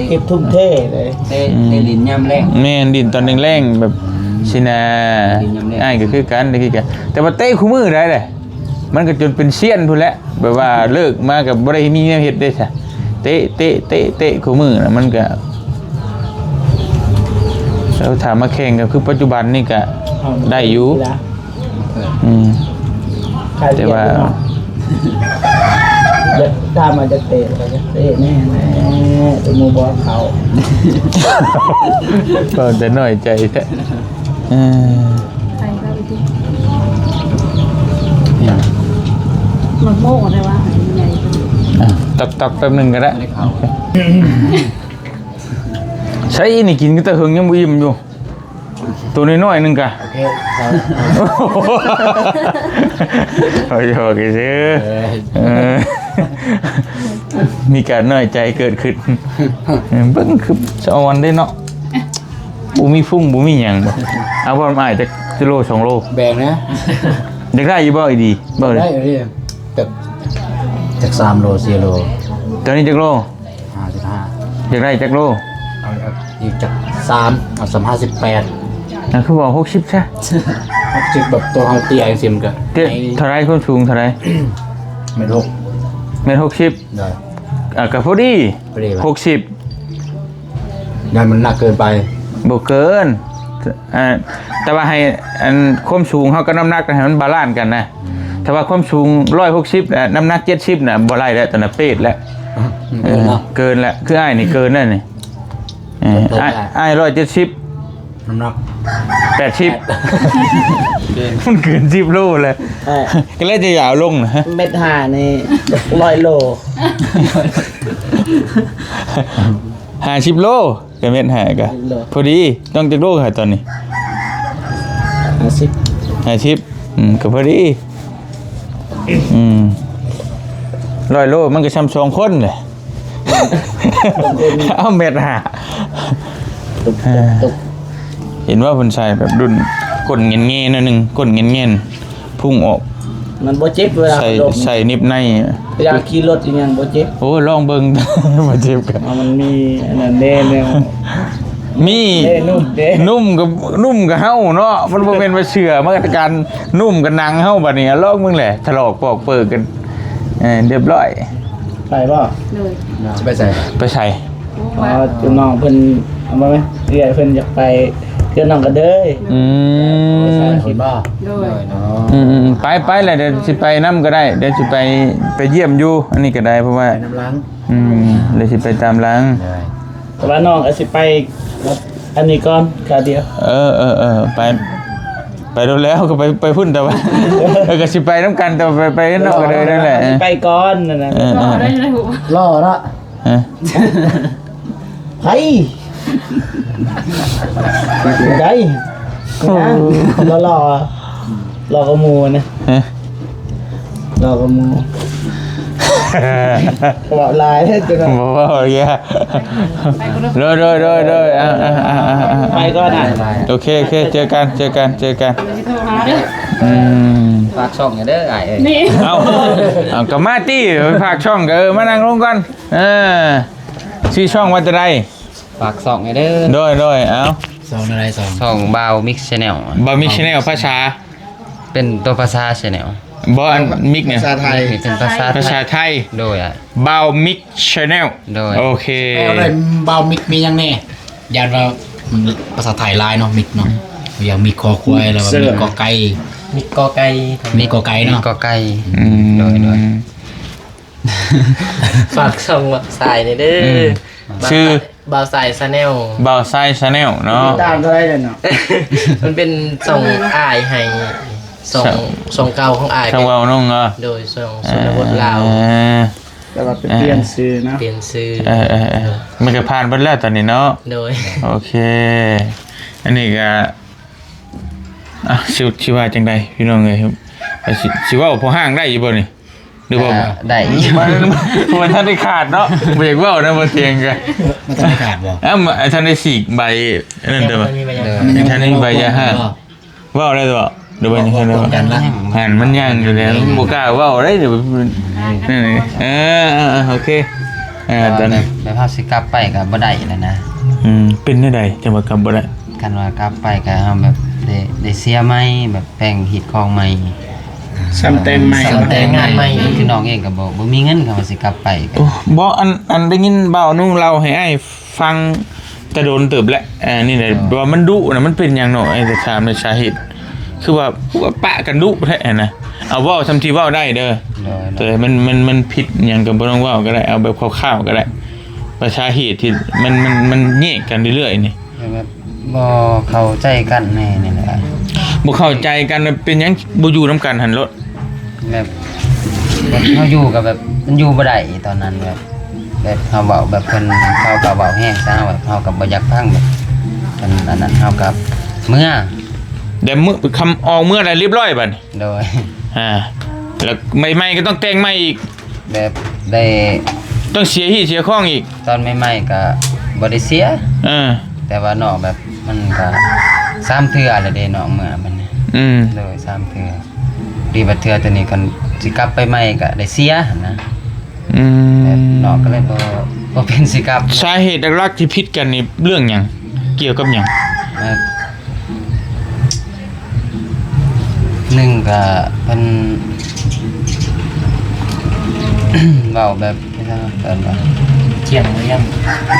ເກັບທຸ່ມເທເລີຍ ເຕະ ອືມ ເຕະຫຼິ້ນຍາມແລງ ແມ່ນ ຫຼິ້ນຕອນແລງໆ ແບບຊີ້ນະ ຫຼິ້ນຍາມແລງ ອ້າຍກໍຄືກັນ ກໍຄືກັນ ແຕ່ວ່າເຕະຄູ່ມື້ໄດ້ແຫຼະ ມັນກໍຈົນເປັນຊຽນພຸ້ນແຫຼະ ແບບວ່າເລີກມາກໍບໍ່ໄດ້ມີແນວເຮັດເດ້ຊະ ເຕະ ເຕະ ເຕະ ເຕະຄູ່ມື້ນະ ມັນກໍ ແລ້ວຖ້າມາແຂ່ງກໍຄືປັດຈຸບັນນີ້ກໍໄດ້ຢູ່ ອືມ ແຕ່ວ່າ ຢາກຖາມວ່າຢາກເຕະ ຢາກເຕະແນ່ ແຕ່ໝູ່ບໍ່ເຂົ້າ ເວົ້າແຕ່ນ້ອຍໃຈແທ້ ເອີ ໄປກໍໄປຕິ ຫຍັງ ໝາກໂມກໄດ້ວ່າໃຫຍ່ ອ່ະ ຕັກໆ ແປັບໜຶ່ງກໍໄດ້ ໃສ່ນີ້ກິນກໍແຕ່ເຫິງຍັງບໍ່ອີ່ມຢູ່ ໂຕນ້ອຍໆໜຶ່ງກະ ໂອເຄ ເອົາ ເອົາຫຍອກຊື່ ເອີ ເອີ ມີການນ້ອຍໃຈເກີດຂຶ້ນ ເບິ່ງຄືສະອອນເດ້ເນາະ ບໍ່ມີຟຸ້ງບໍ່ມີຫຍັງບໍ່ ເອົາບໍ່ ອ້າຍ ຈັກກິໂລ ສອງໂລ ແບ່ງນະ ຢາກໄດ້ຢູ່ບໍ່ ອີດີ ບໍ່ ໄດ້ເລີຍ ຈັກ ຈັກສາມໂລ ສີ່ໂລ ຕອນນີ້ຈັກໂລ? ຫ້າສິບຫ້າ ຢາກໄດ້ຈັກໂລ? ເອົາ ເອົາອີກຈັກສາມ ເອົາສາມ ຫ້າສິບແປດ ນັ້ນຄືວ່າຫົກສິບຊະ ຫົກສິບ ແບບໂຕເຮົາເຕ້ຍຈັ່ງຊີ້ມັນກໍ ເຕ້ຍເທົ່າໃດ? ຄວາມສູງເທົ່າໃດ? ແມັດຫົກ ແມັດຫົກສິບ ໂດຍ ອ່າ ກໍພໍດີ ພໍດີ ຫົກສິບ ຢ້ານມັນໜັກເກີນໄປ ບໍ່ເກີນ ອ່າ ແຕ່ວ່າໃຫ້ອັນຄວາມສູງເຮົາກັບນ້ຳໜັກໃຫ້ມັນບາລານກັນນະ ອືມ ຖ້າວ່າຄວາມສູງຮ້ອຍຫົກສິບ ແລະ ນ້ຳໜັກເຈັດສິບນະ ບໍ່ໄດ້ແລ້ວ ຕອນນັ້ນເປດແລ້ວ ມັນເກີນເນາະ ເອີ ເກີນແລ້ວ ຄືອ້າຍນີ້ເກີນແລ້ວນີ້ ເອີ ເກີນ ອ້າຍ ແລ້ວ ອ້າຍຮ້ອຍເຈັດສິບ ນ້ຳໜັກ ແປດສິບ ມັນເກີນສິບໂລແລ້ວ ເອີ ກໍເລີຍຈະຢາກເອົາລົງນະ ເມັດຫ້ານີ້ຮ້ອຍໂລ ຫ້າສິບໂລ ກໍເມັດຫ້າກໍ ໂລ ພໍດີ. ຕ້ອງຈັກໂລຫະຕອນນີ້? ຫ້າສິບ ຫ້າສິບ ອືມ ກໍພໍດີ. ອືມ ຮ້ອຍໂລມັນກໍຊ່ຳສອງຄົນແຫຼະ ເອົາແມັດຫ້າ ຕຸກ ຕຸກ ຕຸກ ເຫັນວ່າເພິ່ນໃສ່ແບບດຸ່ນ ກົ້ນແງ່ນໆ ໜ້ອຍໜຶ່ງ ກົ້ນແງ່ນໆ ພຸ່ງອອກ ມັນບໍ່ເຈັບເວລາ ໃສ່ ລົງ ໃສ່ນິບໃນ ເວລາຂີ່ລົດອີ່ຫຍັງບໍ່ເຈັບ. ໂອ້ ລອງເບິ່ງ ບໍ່ເຈັບກໍ ເອົາ ມັນມີອັນນັ້ນແດ່ແນວ ມີ ເດ້ ນຸ່ມເດ້ ນຸ່ມກໍ ນຸ່ມກໍເຮົາເນາະ ມັນບໍ່ແມ່ນວ່າເຊື່ອ ມາດຕະການນຸ່ມກໍໜັງເຮົາ. ບັດນີ້ລອງເບິ່ງແຫຼະ ຖະຫຼອກປອກເປີກກັນ ເອີ ຮຽບຮ້ອຍ. ໄປບໍ່? ໂດຍ ຊິໄປໃສ? ໄປໃສ? ອໍ ເຈົ້ານ້ອງເພິ່ນ ເອົາມາໄໝ? ເອື້ອຍເພິ່ນຢາກໄປ ເຈົ້ານ້ອງກະເດີຍ. ອືມ ໄປໃສເພິ່ນບໍ່? ໂດຍ ໂດຍ ອືມໆ ໄປໆ ແລ້ວດຽວຊິໄປນຳກໍໄດ້ ດຽວຊິໄປ ໄປຢ້ຽມຢູ່ ອັນນີ້ກໍໄດ້ ເພາະວ່າ ໄປນຳຫຼັງ. ອືມ ດຽວຊິໄປຕາມຫຼັງ ໂດຍ ແຕ່ວ່ານ້ອງກໍຊິໄປ ອັນນີ້ກ່ອນ ຄາວດຽວ. ເອີໆໆ ໄປ ໄປໂດນແລ້ວ ກໍໄປ ໄປພຸ້ນ ແຕ່ວ່າ ເອີ ກໍຊິໄປນຳກັນ ແຕ່ວ່າໄປ ໄປນຳກັນເລີຍນັ້ນແຫຼະ ໄປກ່ອນນັ້ນນະ. ເອີໆ ຫຼໍ່ເນາະ ຮະ ໃຜ ໄດ້ ໂອ້ ຫຼໍ່ ຫຼໍ່ກວ່າໝູ່ນະ ຮະ ຫຼໍ່ກວ່າໝູ່ ເວົ້າຫຼາຍເດ້ ບໍ່ເວົ້າເລີຍ. ໂດຍ ໂດຍ ໂດຍ ໂດຍ ອ່າ ໄປກ່ອນນະ ໂອເຄ ໂອເຄ ເຈີກັນ ເຈີກັນ ເຈີກັນ ອືມ ຝາກຊ່ອງແດ່ເດີອ້າຍເອີຍ. ເອົ້າ ເອົ້າ ກໍມາຕິ ຝາກຊ່ອງກໍ ເອີ ມານັ່ງລົງກ່ອນ ເອີ ຊື່ຊ່ອງວ່າຈະໄດ້ ຝາກຊ່ອງແດ່ເດີ. ໂດຍ ໂດຍ ເອົ້າ ຊ່ອງໃດ? ຊ່ອງ ຊ່ອງບ່າວມິກແຊນແນວ ບ່າວມິກແຊນແນວ ພາສາ ເປັນຕົວພາສາແຊນແນວ ບໍ່ ອັນມິກນີ້ ພາສາໄທ ເປັນພາສາ ພາສາໄທ ໂດຍ ບ່າວມິກແຊນແນວ ໂດຍ ໂອເຄ ແປວ່າບ່າວມິກມີຫຍັງແດ່? ຢ້ານວ່າພາສາໄທຫຼາຍເນາະ ມິກເນາະ ຢ່າງມິກຄໍຄວາຍ ແລ້ວວ່າມິກກໍໄກ່ ມິກກໍໄກ່ ມິກກໍໄກ່ເນາະ ມິກກໍໄກ່ ອືມ ໂດຍ ໂດຍ ຝາກຊ່ອງບ່າວຊາຍແດ່ເດີ ອືມ ຊື່ບ່າວຊາຍແຊນແນວ ບ່າວຊາຍແຊນແນວເນາະ ຕິດຕາມເທົ່າໃດແລ້ວເນາະ? ມັນເປັນຊ່ອງອ້າຍໃຫ້ ຊ່ອງ ຊ່ອງເກົ່າຂອງອ້າຍ ຊ່ອງເວົ້ານ້ອງເນາະ ໂດຍ ຊ່ອງຊົນນະບົດລາວ ເອີ ແຕ່ວ່າໄປປ່ຽນຊື່ເນາະ ປ່ຽນຊື່ ເອີໆໆ ມັນກໍຜ່ານເບິດແລ້ວຕອນນີ້ເນາະ ໂດຍ ໂອເຄ ອັນນີ້ກໍ ອ່ະ ຊິ ຊິວ່າຈັ່ງໃດພີ່ນ້ອງເອີຍ ຊິ ຊິເວົ້າພໍຫ້າງໄດ້ຢູ່ບໍ່ນີ້? ຫຼືວ່າ ອ່າ ໄດ້ຢູ່ ມັນ ມັນທັນໄດ້ຂາດເນາະ ບໍ່ຢາກເວົ້ານະ ບໍ່ຕຽງກະ ມັນທັນໄດ້ຂາດບໍ່? ເອົ້າ ມັນທັນໄດ້ສີກໃບອັນນັ້ນແຕ່ວ່າ ມັນຍັງ ມັນຍັງ ມັນຍັງ ທັນໄດ້ໃບຢາຫ້າມ ເວົ້າໄດ້ບໍ່? ຫຼືວ່າຍັງ ເວົ້າ ເວົ້າກັນລະ ຫັ້ນມັນຍັງຢູ່ແລ້ວ ບໍ່ກ້າເວົ້າໄດ້ ດຽວ ເອີ ເອີ ໂອເຄ ເອີ ຕອນ ແບບ ແບບເຮົາຊິກັບໄປກໍບໍ່ໄດ້ແລ້ວນະ ອືມ ເປັນແນວໃດຈັ່ງວ່າກັບບໍ່ໄດ້? ຄັນວ່າກັບໄປກໍເຮົາແບບໄດ້ ໄດ້ເສຍໃໝ່ ແບບແປງຮີດຄອງໃໝ່ ຊ່ຳແຕ່ງໃໝ່ ຊ່ຳແຕ່ງງານໃໝ່ ຄືນ້ອງເອງກໍບໍ່ ບໍ່ມີເງິນ ຄັນວ່າຊິກັບໄປກໍ ໂອ້ ບໍ່ ອັນ ອັນໄດ້ຍິນບ່າວນຸ່ງເລົ່າໃຫ້ອ້າຍຟັງແຕ່ດົນເຕີບແລ້ວ ອັນນີ້ແຫຼະ ວ່າມັນດຸນະ ມັນເປັນຫຍັງເນາະ ໄອ້ຖາມໃນສາເຫດ ຄືວ່າ ຄືວ່າປະກັນດຸແທ້ຫັ້ນນະ ເອົາເວົ້າຊ່ຳທີ່ເວົ້າໄດ້ເດີ ໂດຍ ໂດຍ ແຕ່ມັນ ມັນ ມັນຜິດຫຍັງກໍບໍ່ຕ້ອງເວົ້າກໍໄດ້ ເອົາແບບຄ່າວໆກໍໄດ້ ວ່າສາເຫດທີ່ມັນ ມັນ ມັນແຍກກັນເລື້ອຍໆນີ້ ແບບບໍ່ເຂົ້າໃຈກັນແນ່ນີ້ແຫຼະ ບໍ່ເຂົ້າໃຈກັນ ເປັນຫຍັງບໍ່ຢູ່ນຳກັນຫັ້ນໂລດ ແບບ ແບບເຮົາຢູ່ກໍແບບມັນຢູ່ບໍ່ໄດ້ຕອນນັ້ນ ແບບ ແບບເຮົາເວົ້າແບບເພິ່ນ ເຂົາກໍເວົ້າແຮງໃສ່ເຮົາ ແບບເຮົາກໍບໍ່ຢາກຟັງ ແບບເພິ່ນອັນນັ້ນ ເຮົາກໍເມືອ ແຕ່ມື້ ຄຳອອກເມືອໄດ້ຮຽບຮ້ອຍບັດນີ້ ໂດຍ ອ່າ ແລ້ວໃໝ່ໆກໍຕ້ອງແຕ່ງໃໝ່ອີກ ແບບໄດ້ ຕ້ອງເສຍຮີດເສຍຄອງອີກ ຕອນໃໝ່ໆກໍບໍ່ໄດ້ເສຍ ເອີ ແຕ່ວ່ານອກແບບມັນກໍສາມເທື່ອແລ້ວເດ້ ນອກເມືອບັດນີ້ ອືມ ໂດຍ ສາມເທື່ອ ດີບັດເທື່ອໂຕນີ້ຄັນຊິກັບໄປໃໝ່ກໍໄດ້ເສຍຫັ້ນນະ ອືມ ແບບນອກກໍເລີຍບໍ່ ບໍ່ເປັນຊິກັບ ສາເຫດຫຼັກໆທີ່ຜິດກັນນີ້ເລື່ອງຫຍັງ? ກ່ຽວກັບຫຍັງ? ແບບ ໜຶ່ງກະເພິ່ນ ເວົ້າແບບ ເອີ້ນວ່າ ທ່ຽງບໍ່ທ່ຽງ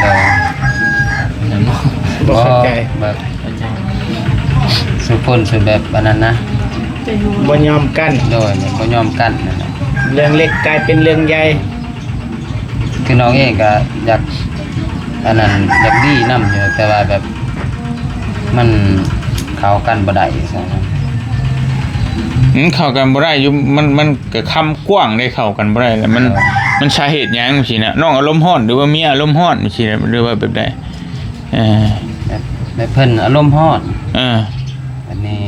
ໂດຍ ບໍ່ເຂົ້າໃຈ ແບບ ສຸຄົນ ສຸແບບອັນນັ້ນນະ ບໍ່ຍອມກັນ ໂດຍ ບໍ່ຍອມກັນນັ້ນນະ ເລື່ອງເລັກກາຍເປັນເລື່ອງໃຫຍ່. ຄືນ້ອງເອງກໍຢາກ ອັນນັ້ນ ຢາກດີນຳຢູ່ ແຕ່ວ່າແບບ ມັນ ເຂົ້າກັນບໍ່ໄດ້ຊັ້ນ. ອືມ ເຂົ້າກັນບໍ່ໄດ້ຢູ່ ມັນ ມັນກະຄຳກວ້າງເດ້ ເຂົ້າກັນບໍ່ໄດ້ລະ ມັນ ເອີ ມັນສາເຫດຫຍັງຊີ້ນະ? ນ້ອງອາລົມຮ້ອນ ຫຼືວ່າເມຍອາລົມຮ້ອນຊີ້ນະ ຫຼືວ່າແບບໃດ? ເອີ ແບບ ແບບເພິ່ນອາລົມຮ້ອນ ເອີ ອັນນີ້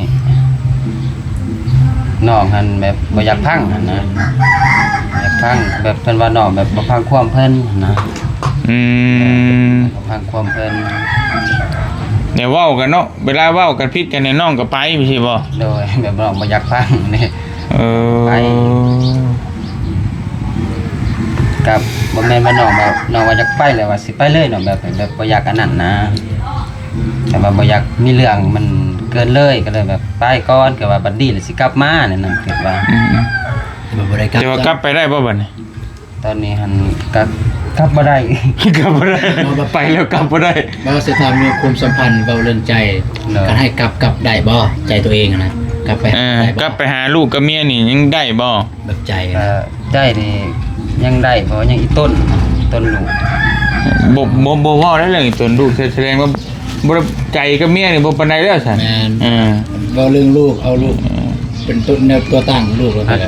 ນ້ອງຫັ້ນແບບບໍ່ຢາກຟັງຫັ້ນນະ ບໍ່ຢາກຟັງ ແບບເພິ່ນວ່ານ້ອງແບບບໍ່ຟັງຄວາມເພິ່ນຫັ້ນນະ. ອືມ ບໍ່ຟັງຄວາມເພິ່ນ ແນວເວົ້າກັນເນາະ ເວລາເວົ້າກັນຜິດກັນນີ້ ນ້ອງກໍໄປຊີ້ບໍ່? ໂດຍ ແບບນ້ອງບໍ່ຢາກຟັງນີ້ ເອີ ໄປ ກໍບໍ່ແມ່ນວ່ານ້ອງແບບ ນ້ອງວ່າຢາກໄປແລ້ວວ່າຊິໄປເລີຍເນາະ ແບບ ແບບບໍ່ຢາກອັນນັ້ນນະ ແຕ່ວ່າບໍ່ຢາກມີເລື່ອງມັນເກີນເລີຍ ກໍເລີຍແບບໄປກ່ອນ ກໍວ່າບັດນີ້ລະຊິກັບມາແນວນັ້ນ ຄິດວ່າ ອືມ ແຕ່ວ່າກັບໄປໄດ້ບໍ່ບັດນີ້? ຕອນນີ້ຫັ້ນກໍກັບບໍ່ໄດ້ ກັບບໍ່ໄດ້ ເວົ້າແບບ ໄປແລ້ວກັບບໍ່ໄດ້ ເວົ້າຊິຖາມເລື່ອງຄວາມສຳພັນ ເວົ້າເລື່ອງໃຈ ໂດຍ ຄັນໃຫ້ກັບ ກັບໄດ້ບໍ່? ໃຈຕົວເອງນະ ກັບໄປ ເອີ ໄດ້ບໍ່? ກັບໄປຫາລູກກັບເມຍນີ້ຍັງໄດ້ບໍ່? ແບບໃຈນະ ໃຈນີ້ຍັງໄດ້ ເພາະວ່າຍັງອີ່ຕົນ ອີ່ຕົນລູກ ບໍ່ ບໍ່ ບໍ່ເວົ້າແລ້ວເລື່ອງອີ່ຕົນລູກ ສະແດງວ່າ ບໍ່ໄດ້ ໃຈກັບເມຍນີ້ບໍ່ປານໃດແລ້ວຊັ້ນ. ແມ່ນ ເອີ ເວົ້າເລື່ອງລູກ ເອົາລູກ ເອີ ເປັນຕົ້ນແນວຕົວຕັ້ງລູກ ແລ້ວກໍ ອື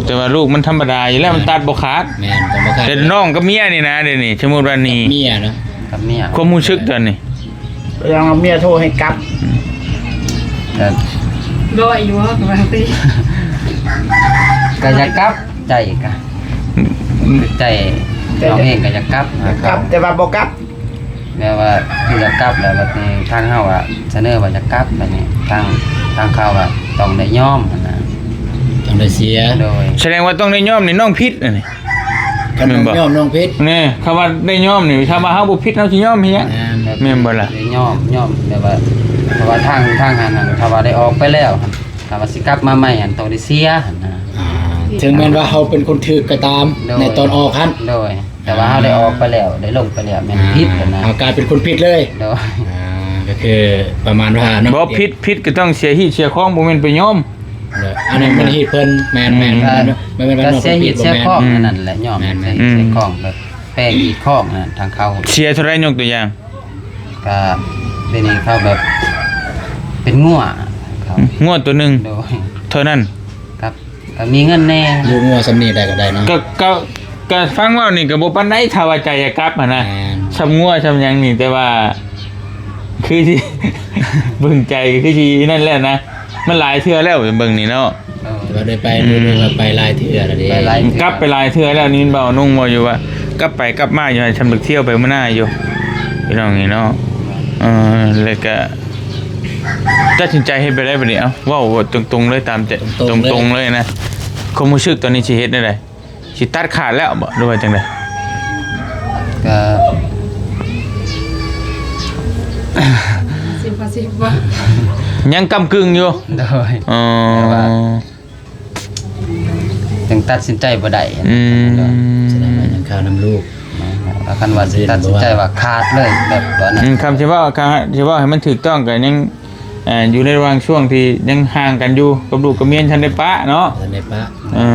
ມ ແຕ່ວ່າລູກມັນທຳມະດາຢູ່ແລ້ວ ແມ່ນ ມັນຕັດບໍ່ຂາດ. ແມ່ນ ຕັດບໍ່ຂາດ ແຕ່ນ້ອງກັບເມຍນີ້ນະ ດຽວນີ້ ສົມມຸດວ່ານີ້ ກັບເມຍນະ ກັບເມຍ ຄວາມຮູ້ສຶກຕອນນີ້ ຍັງວ່າເມຍໂທໃຫ້ກັບ ອືມ ກໍ ບໍ່ຢູ່ວ່າ ກໍວ່າຕິ ກໍຢາກກັບ ໃຈກະ ອືມ ໃຈ ໃຈ ນ້ອງເອງກໍຢາກກັບ ຢາກກັບ ແຕ່ວ່າບໍ່ກັບ ແບບວ່າຄືຢາກກັບແລ້ວ ບັດນີ້ທາງເຮົາອະສະເໜີວ່າຢາກກັບ ບັດນີ້ທາງ ທາງເຂົາອະຕ້ອງໄດ້ຍອມຫັ້ນນະ ຕ້ອງໄດ້ເສຍ. ໂດຍ ສະແດງວ່າຕ້ອງໄດ້ຍອມນີ້ນ້ອງຜິດອັນນີ້ ຄັນນ້ອງຍອມນ້ອງຜິດ ແນ່ ຄຳວ່າໄດ້ຍອມນີ້ ຄຳວ່າເຮົາບໍ່ຜິດເຮົາຊິຍອມເຮັດຫຍັງ? ແມ່ນ ແມ່ນບໍ່ລະ? ໄດ້ຍອມ ຍອມແບບວ່າ ເພາະວ່າທາງ ທາງຫັ້ນ ຖ້າວ່າໄດ້ອອກໄປແລ້ວ ຖ້າວ່າຊິກັບມາໃໝ່ຫັ້ນ ຕ້ອງໄດ້ເສຍຫັ້ນນະ. ອ່າ ເຖິງແມ່ນວ່າເຮົາເປັນຄົນຖືກກໍຕາມ ໂດຍ ໃນຕອນອອກຫັ້ນ ໂດຍ ແຕ່ວ່າເຮົາໄດ້ອອກໄປແລ້ວ ໄດ້ລົງໄປແລ້ວ ແມ່ນຜິດຫັ້ນນະ ເຮົາກາຍເປັນຄົນຜິດເລີຍ. ໂດຍ ອ່າ ກໍຄືປະມານວ່າ ບໍ່ ຜິດ ຜິດກໍຕ້ອງເສຍຮີດເສຍຄອງ ບໍ່ແມ່ນໄປຍອມ. ເອີ ອັນນັ້ນມັນຮີດເພິ່ນ ແມ່ນ ແມ່ນ ແມ່ນ ແມ່ນ ກໍເສຍຮີດເສຍຄອງ ອັນນັ້ນແຫຼະ ຍອມ ແມ່ນ ເສຍຮີດເສຍຄອງ ແບບແປງຮີດຄອງນັ້ນ ທາງເຂົາເສຍເທົ່າໃດ ຍົກຕົວຢ່າງ ກະເປັນເຂົາແບບເປັນງົວ ງົວຕົວໜຶ່ງ ໂດຍ ເທົ່ານັ້ນ ກັບ ກໍມີເງິນແດ່ ຢູ່ງົວສ່ຳນີ້ໄດ້ກໍໄດ້ເນາະ ກໍ ກໍ ກໍຟັງເວົ້ານີ້ກໍບໍ່ປານໃດ ຖ້າວ່າໃຈຢາກກັບຫັ້ນນະ ແມ່ນ ສ່ຳງົວສ່ຳຫຍັງນີ້ ແຕ່ວ່າຄືຊິ ເບິ່ງໃຈຄືຊິນັ້ນແລ້ວນະ ມັນຫຼາຍເທື່ອແລ້ວ ເບິ່ງນີ້ເນາະ ເອີ ແຕ່ວ່າໄດ້ໄປ ອືມ ໄດ້ໄປຫຼາຍເທື່ອແລ້ວເດ້ ໄປຫຼາຍເທື່ອ ກັບໄປຫຼາຍເທື່ອແລ້ວ ນີ້ເວົ້າ ນຸ່ງເວົ້າຢູ່ວ່າ ກັບໄປກັບມາຢູ່ຫັ້ນ ຊ່ຳໄດ້ທ່ຽວໄປມື້ໜ້າຢູ່ ພີ່ນ້ອງນີ້ເນາະ ເອີ ແລ້ວກະ ຕັດສິນໃຈເຮັດແບບໃດບັດນີ້? ເອົ້າ ເວົ້າຕົງໆເລີຍ ຕາມໃຈ ຕົງໆເລີຍ ຕົງໆເລີຍນະ ຄວາມຮູ້ສຶກຕອນນີ້ຊິເຮັດແນວໃດ? ຊິຕັດຂາດແລ້ວບໍ່ ຫຼືວ່າຈັ່ງໃດ? ກໍສິບຫາສິບບໍ່ ຍັງກ້ຳກຶ່ງຢູ່ ໂດຍ ອໍ ແຕ່ວ່າ ຍັງຕັດສິນໃຈບໍ່ໄດ້ ອືມ ສະແດງວ່າຍັງຄານຳລູກ ແມ່ນ ວ່າຄັນວ່າຊິຕັດສິນໃຈວ່າຂາດເລີຍ ແບບວ່ານັ້ນ ອືມ ຄຳຊິເວົ້າ ຄຳຊິເວົ້າໃຫ້ມັນຖືກຕ້ອງກໍຍັງ ເອີ ຢູ່ໃນລະຫວ່າງຊ່ວງທີ່ຍັງຫ່າງກັນຢູ່ກັບລູກກັບເມຍ ທັນໄດ້ປະເນາະ ທັນໄດ້ປະ ເອີ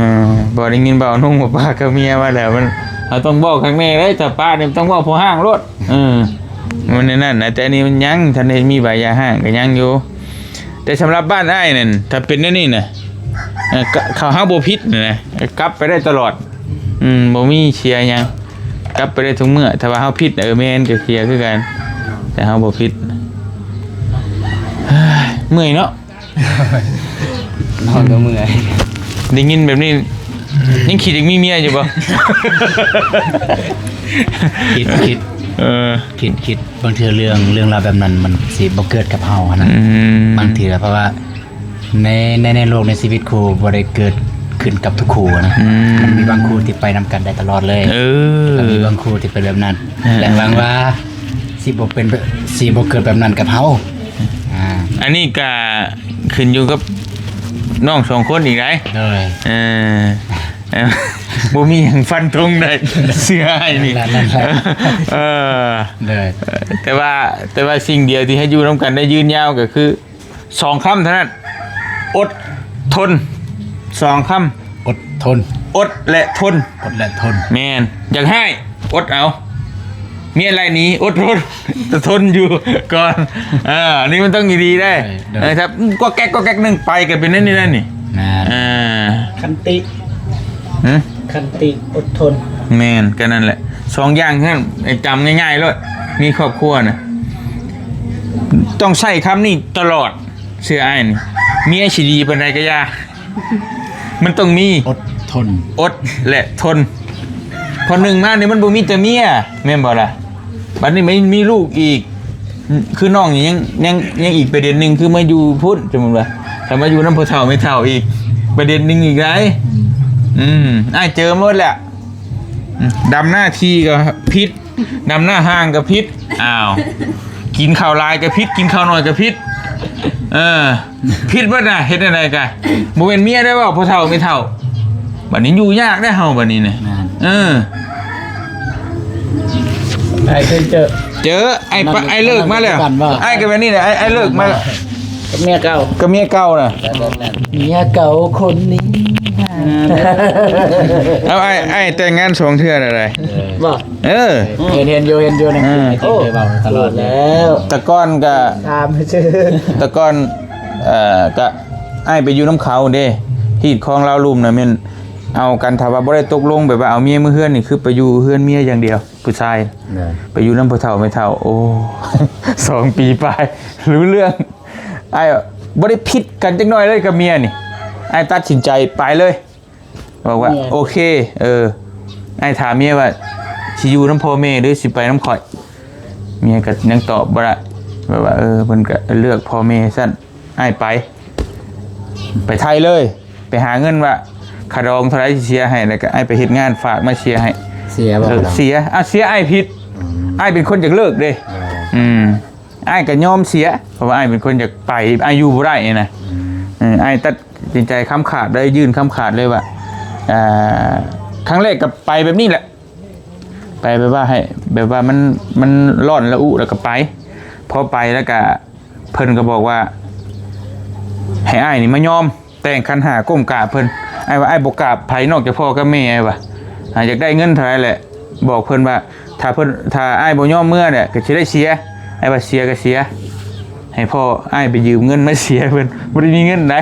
ບໍ່ໄດ້ຍິນບ່າວນຸ່ງວ່າປະກັບເມຍມາແລ້ວ ມັນ ເຮົາຕ້ອງບອກຄັກແນ່ເດ້ ຖ້າປະນີ້ຕ້ອງເວົ້າພໍຮ້າງໂລດ ເອີ ມັນແນວນັ້ນນະ ແຕ່ອັນນີ້ມັນຍັງທັນໄດ້ມີໃບຢ່າຮ້າງ ກໍຍັງຢູ່ ແຕ່ສຳລັບບ້ານອ້າຍນັ້ນ ຖ້າເປັນແນວນີ້ນະ ເອີ ເຂົາ ເຮົາບໍ່ຜິດນະ ກັບໄປໄດ້ຕະຫຼອດ ອືມ ບໍ່ມີເສຍຫຍັງ ກັບໄປໄດ້ທຸກເມື່ອ ຖ້າວ່າເຮົາຜິດ ເອີ ແມ່ນ ກໍເສຍຄືກັນ ແຕ່ເຮົາບໍ່ຜິດ ເມື່ອຍເນາະ ນອນກໍເມື່ອຍ ໄດ້ຍິນແບບນີ້ ຍັງຄິດຢາກມີເມຍຢູ່ບໍ່? ຄິດ ຄິດ ເອີ ຄິດ ຄິດ ບາງເທື່ອເລື່ອງ ເລື່ອງລາວແບບນັ້ນ ມັນຊິບໍ່ເກີດກັບເຮົາຫັ້ນນະ ອືມ ບາງເທື່ອ ເພາະວ່າ ໃນ ໃນ ໃນໂລກໃນຊີວິດຄູ່ບໍ່ໄດ້ເກີດຂຶ້ນກັບທຸກຄູ່ນະ ອືມ ມັນມີບາງຄູ່ທີ່ໄປນຳກັນໄດ້ຕະຫຼອດເລີຍ ເອີ ແລ້ວກໍມີບາງຄູ່ທີ່ເປັນແບບນັ້ນ ເອີ ແລະ ຫວັງວ່າຊິບໍ່ເປັນ ຊິບໍ່ເກີດແບບນັ້ນກັບເຮົາ ອ່າ ອັນນີ້ກະຂຶ້ນຢູ່ກັບນ້ອງສອງຄົນອີກໄດ໋ ໂດຍ ເອີ ບໍ່ມີຫຍັງຟັນທົງໄດ້ ເຊື່ອອ້າຍນີ້ ນັ້ນແຫຼະ ເອີ ໂດຍ ແຕ່ວ່າ ແຕ່ວ່າສິ່ງດຽວທີ່ໃຫ້ຢູ່ນຳກັນໄດ້ຍືນຍາວກໍຄື ສອງຄຳເທົ່ານັ້ນ ອົດທົນ ສອງຄຳ ອົດທົນ ອົດ ແລະ ທົນ ອົດ ແລະ ທົນ ແມ່ນ ຢາກຮ້າຍ ອົດເອົາ ເມຍໄລ່ໜີ ອົດທົນ ແຕ່ທົນຢູ່ກ່ອນ. ເອີ ອັນນີ້ມັນຕ້ອງດີໆໄດ໋. ໂດຍ ເອີ ຖ້າກໍແກັກກໍແກັກໜຶ່ງໄປກໍເປັນແນວນີ້ແຫຼະນີ້. ແມ່ນ ເອີ ຂັນຕິ ຫຶ? ຂັນຕິ ອົດທົນ. ແມ່ນ ກໍນັ້ນແຫຼະ ສອງຢ່າງນັ້ນ ໃຫ້ຈຳງ່າຍໆໂລດ. ມີຄອບຄົວນະ ຕ້ອງໃຊ້ຄຳນີ້ຕະຫຼອດ. ເຊື່ອອ້າຍນີ້ ເມຍຊິດີປານໃດກໍຢ່າ ມັນຕ້ອງມີ ອົດທົນ ອົດ ແລະ ທົນ. ພໍໜຶ່ງມານີ້ມັນບໍ່ມີແຕ່ເມຍ ແມ່ນບໍ່ລະ? ບັດນີ້ມັນມີລູກອີກ ຄືນ້ອງນີ້ຍັງ ຍັງ ຍັງອີກປະເດັນໜຶ່ງ ຄືມາຢູ່ພຸ້ນ ສົມມຸດວ່າ ຖ້າມາຢູ່ນຳພໍ່ເຖົ້າແມ່ເຖົ້າອີກ ປະເດັນໜຶ່ງອີກໄດ໋. ອືມ ອ້າຍເຈີໝົດແຫຼະ. ອືມ ດຳໜ້າທີ່ກໍຜິດ ນຳໜ້າຫ້າງກໍຜິດ. ອ້າວ ກິນເຂົ້າຫຼາຍກໍຜິດ ກິນເຂົ້າໜ້ອຍກໍຜິດ. ເອີ ຜິດເບິດນະ ເຮັດແນວໃດກະບໍ່ແມ່ນເມຍໄດ້ເວົ້າ ພໍ່ເຖົ້າແມ່ເຖົ້າ. ບັດນີ້ຢູ່ຍາກເດ້ເຮົາບັດນີ້ນະ. ແມ່ນ ເອີ ອ້າຍເຄີຍເຈີ ເຈີ ອ້າຍປະ ນັ້ນ ອ້າຍເລີກມາແລ້ວ ນັ້ນປັດຈຸບັນບໍ່? ອ້າຍກໍແບບນີ້ແຫຼະ ອ້າຍ ອ້າຍເລີກມາ ກັບເມຍເກົ່າ ກັບເມຍເກົ່ານະ. ແບບນັ້ນ ເມຍເກົ່າຄົນນີ້. ເອົາ ອ້າຍ ອ້າຍແຕ່ງງານສອງເທື່ອແລ້ວໃດ໋. ເອີ ບໍ່? ເອີ ເຫັນ ເຫັນຢູ່ ເຫັນຢູ່ໃນ ເອີ ຄລິບ ໂອ້ ທີ່ເຄີຍເວົ້າຕະຫຼອດແລ້ວ. ແຕ່ກ່ອນກະ ຖາມຊື່ ແຕ່ກ່ອນ ເອີ ກະອ້າຍໄປຢູ່ນຳເຂົາເດ້ ຮີດຄອງລາວລຸ່ມນະ ແມ່ນເອົາກັນ ຖ້າວ່າບໍ່ໄດ້ຕົກລົງ ແບບວ່າເອົາເມຍມາເຮືອນນີ້ ຄືໄປຢູ່ເຮືອນເມຍຢ່າງດຽວ ຜູ້ຊາຍ. ໂດຍ ໄປຢູ່ນຳພໍ່ເຖົ້າແມ່ເຖົ້າ ໂອ້ ສອງປີປາຍ ຮູ້ເລື່ອງ. ອ້າຍບໍ່ໄດ້ຜິດກັນຈັກໜ້ອຍເລີຍກັບເມຍນີ້ ອ້າຍຕັດສິນໃຈໄປເລີຍ. ບອກວ່າ ເມຍ ໂອເຄ ເອີ ອ້າຍຖາມເມຍວ່າ ຊິຢູ່ນຳພໍ່ແມ່ ຫຼື ຊິໄປນຳຂ້ອຍ? ເມຍກໍຍັງຕອບບໍ່ໄດ້ ແບບວ່າ ເອີ ເພິ່ນກໍເລືອກພໍ່ແມ່ຊັ້ນ ອ້າຍໄປ ໄປໄທເລີຍ ໄປຫາເງິນວ່າຄ່າດອງເທົ່າໃດຊິເສຍໃຫ້ ແລ້ວກໍອ້າຍໄປເຮັດງານຝາກມາເສຍໃຫ້. ເສຍບໍ່? ເອີ ເສຍ. ອ້າວ ເສຍອ້າຍຜິດ. ອືມ ອ້າຍເປັນຄົນຢາກເລີກເດ້. ເອີ ອືມ ອ້າຍກໍຍອມເສຍ ເພາະວ່າອ້າຍເປັນຄົນຢາກໄປ ອ້າຍຢູ່ບໍ່ໄດ້ນະ. ອືມ ເອີ ອ້າຍຕັດສິນໃຈຄຳຂາດເລີຍ ຍື່ນຄຳຂາດເລີຍວ່າ ເອີ ຄັ້ງແລກກໍໄປແບບນີ້ແຫຼະ ໄປແບບວ່າໃຫ້ ແບບວ່າມັນ ມັນຮ້ອນລະອຸ ແລ້ວກໍໄປ. ພໍໄປແລ້ວກໍເພິ່ນກໍບອກວ່າ ໃຫ້ອ້າຍນີ້ມາຍອມ ແຕ່ງຂັນຫ້າກົ້ມກາບເພິ່ນ. ອ້າຍວ່າ ອ້າຍບໍ່ກາບໃຜນອກຈາກພໍ່ກັບແມ່ ອ້າຍວ່າ ອາ ຢາກໄດ້ເງິນເທົ່າໃດແຫຼະ ບອກເພິ່ນວ່າ ຖ້າເພິ່ນ ຖ້າອ້າຍບໍ່ຍອມເມືອແຫຼະ ກໍຊິໄດ້ເສຍ. ອ້າຍວ່າ ເສຍກໍເສຍ ໃຫ້ພໍ່ອ້າຍໄປຢືມເງິນມາເສຍເພິ່ນ ບໍ່ໄດ້ມີເງິນໃດ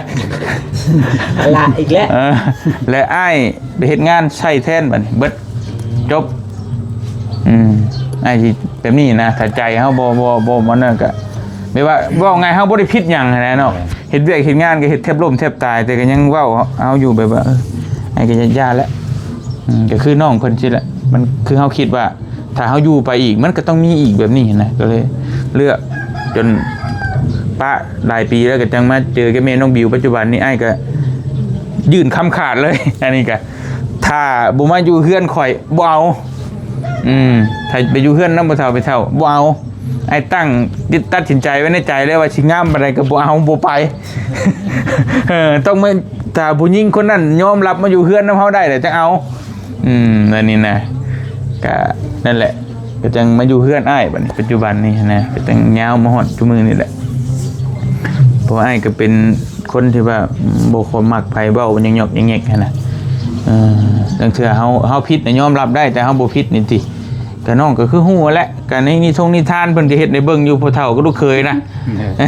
໋. ລະອີກແລ້ວ. ເອີ ແລະອ້າຍໄປເຮັດງານໃຊ້ແທນ ບັດນີ້ເບິດ ຈົບ. ອືມ ອ້າຍຊິແບບນີ້ນະ ຖ້າໃຈເຮົາບໍ່ ບໍ່ ບໍ່ ບໍ່ນັ້ນກໍ ແບບວ່າເວົ້າງ່າຍ ເຮົາບໍ່ໄດ້ຜິດຫຍັງຫັ້ນນະເນາະ. ເຮັດວຽກເຮັດງານກໍເຮັດແທບລົ້ມແທບຕາຍ ແຕ່ກໍຍັງເວົ້າເຮົາຢູ່ ແບບວ່າ ເອີ ອ້າຍກໍຢ່າ ຢ່າແຫຼະ. ອືມ ກໍຄືນ້ອງເພິ່ນຊີ້ແຫຼະ ມັນຄືເຮົາຄິດວ່າ ຖ້າເຮົາຢູ່ໄປອີກ ມັນກໍຕ້ອງມີອີກແບບນີ້ນະ ກໍເລີຍເລືອກຈົນປະຫຼາຍປີແລ້ວ ກໍຈັ່ງມາເຈີກັບແມ່ນ້ອງບິວ. ປັດຈຸບັນນີ້ອ້າຍກໍຍື່ນຄຳຂາດເລີຍ ອັນນີ້ກໍ ຖ້າບໍ່ມາຢູ່ເຮືອນຂ້ອຍບໍ່ເອົາ. ອືມ ຖ້າໄປຢູ່ເຮືອນນຳພໍ່ເຖົ້າແມ່ເຖົ້າບໍ່ເອົາ. ອ້າຍຕັ້ງ ຕັດສິນໃຈໄວ້ໃນໃຈແລ້ວວ່າ ຊິງາມປານໃດກໍບໍ່ເອົາ ບໍ່ໄປ. ເອີ ຕ້ອງມາ ຖ້າຜູ້ຍິງຄົນນັ້ນຍອມຮັບມາຢູ່ເຮືອນນຳເຮົາໄດ້ແລ້ວ ຈັ່ງເອົາ. ອືມ ອັນນີ້ນະ ກະນັ້ນແຫຼະ ກໍຈັ່ງມາຢູ່ເຮືອນອ້າຍບັດນີ້ ປັດຈຸບັນນີ້ນະ ກໍຈັ່ງຍາວມາຮອດທຸກມື້ນີ້ແຫຼະ. ເພາະວ່າອ້າຍກໍເປັນຄົນທີ່ວ່າບໍ່ຄ່ອຍມັກໃຜເວົ້າຍອກໆແຍກໆຫັ້ນນະ. ເອີ ລາງເທື່ອເຮົາ ເຮົາຜິດນະຍອມຮັບໄດ້ ແຕ່ເຮົາບໍ່ຜິດນີ້ຕິ ກໍນ້ອງກໍຄືຮູ້ຫັ້ນແຫຼະ ກໍໃນນິທົງນິທານເພິ່ນກໍເຮັດໃຫ້ເບິ່ງຢູ່ ຜູ້ເຖົ້າກັບລູກເຂີຍນະ. ເອີ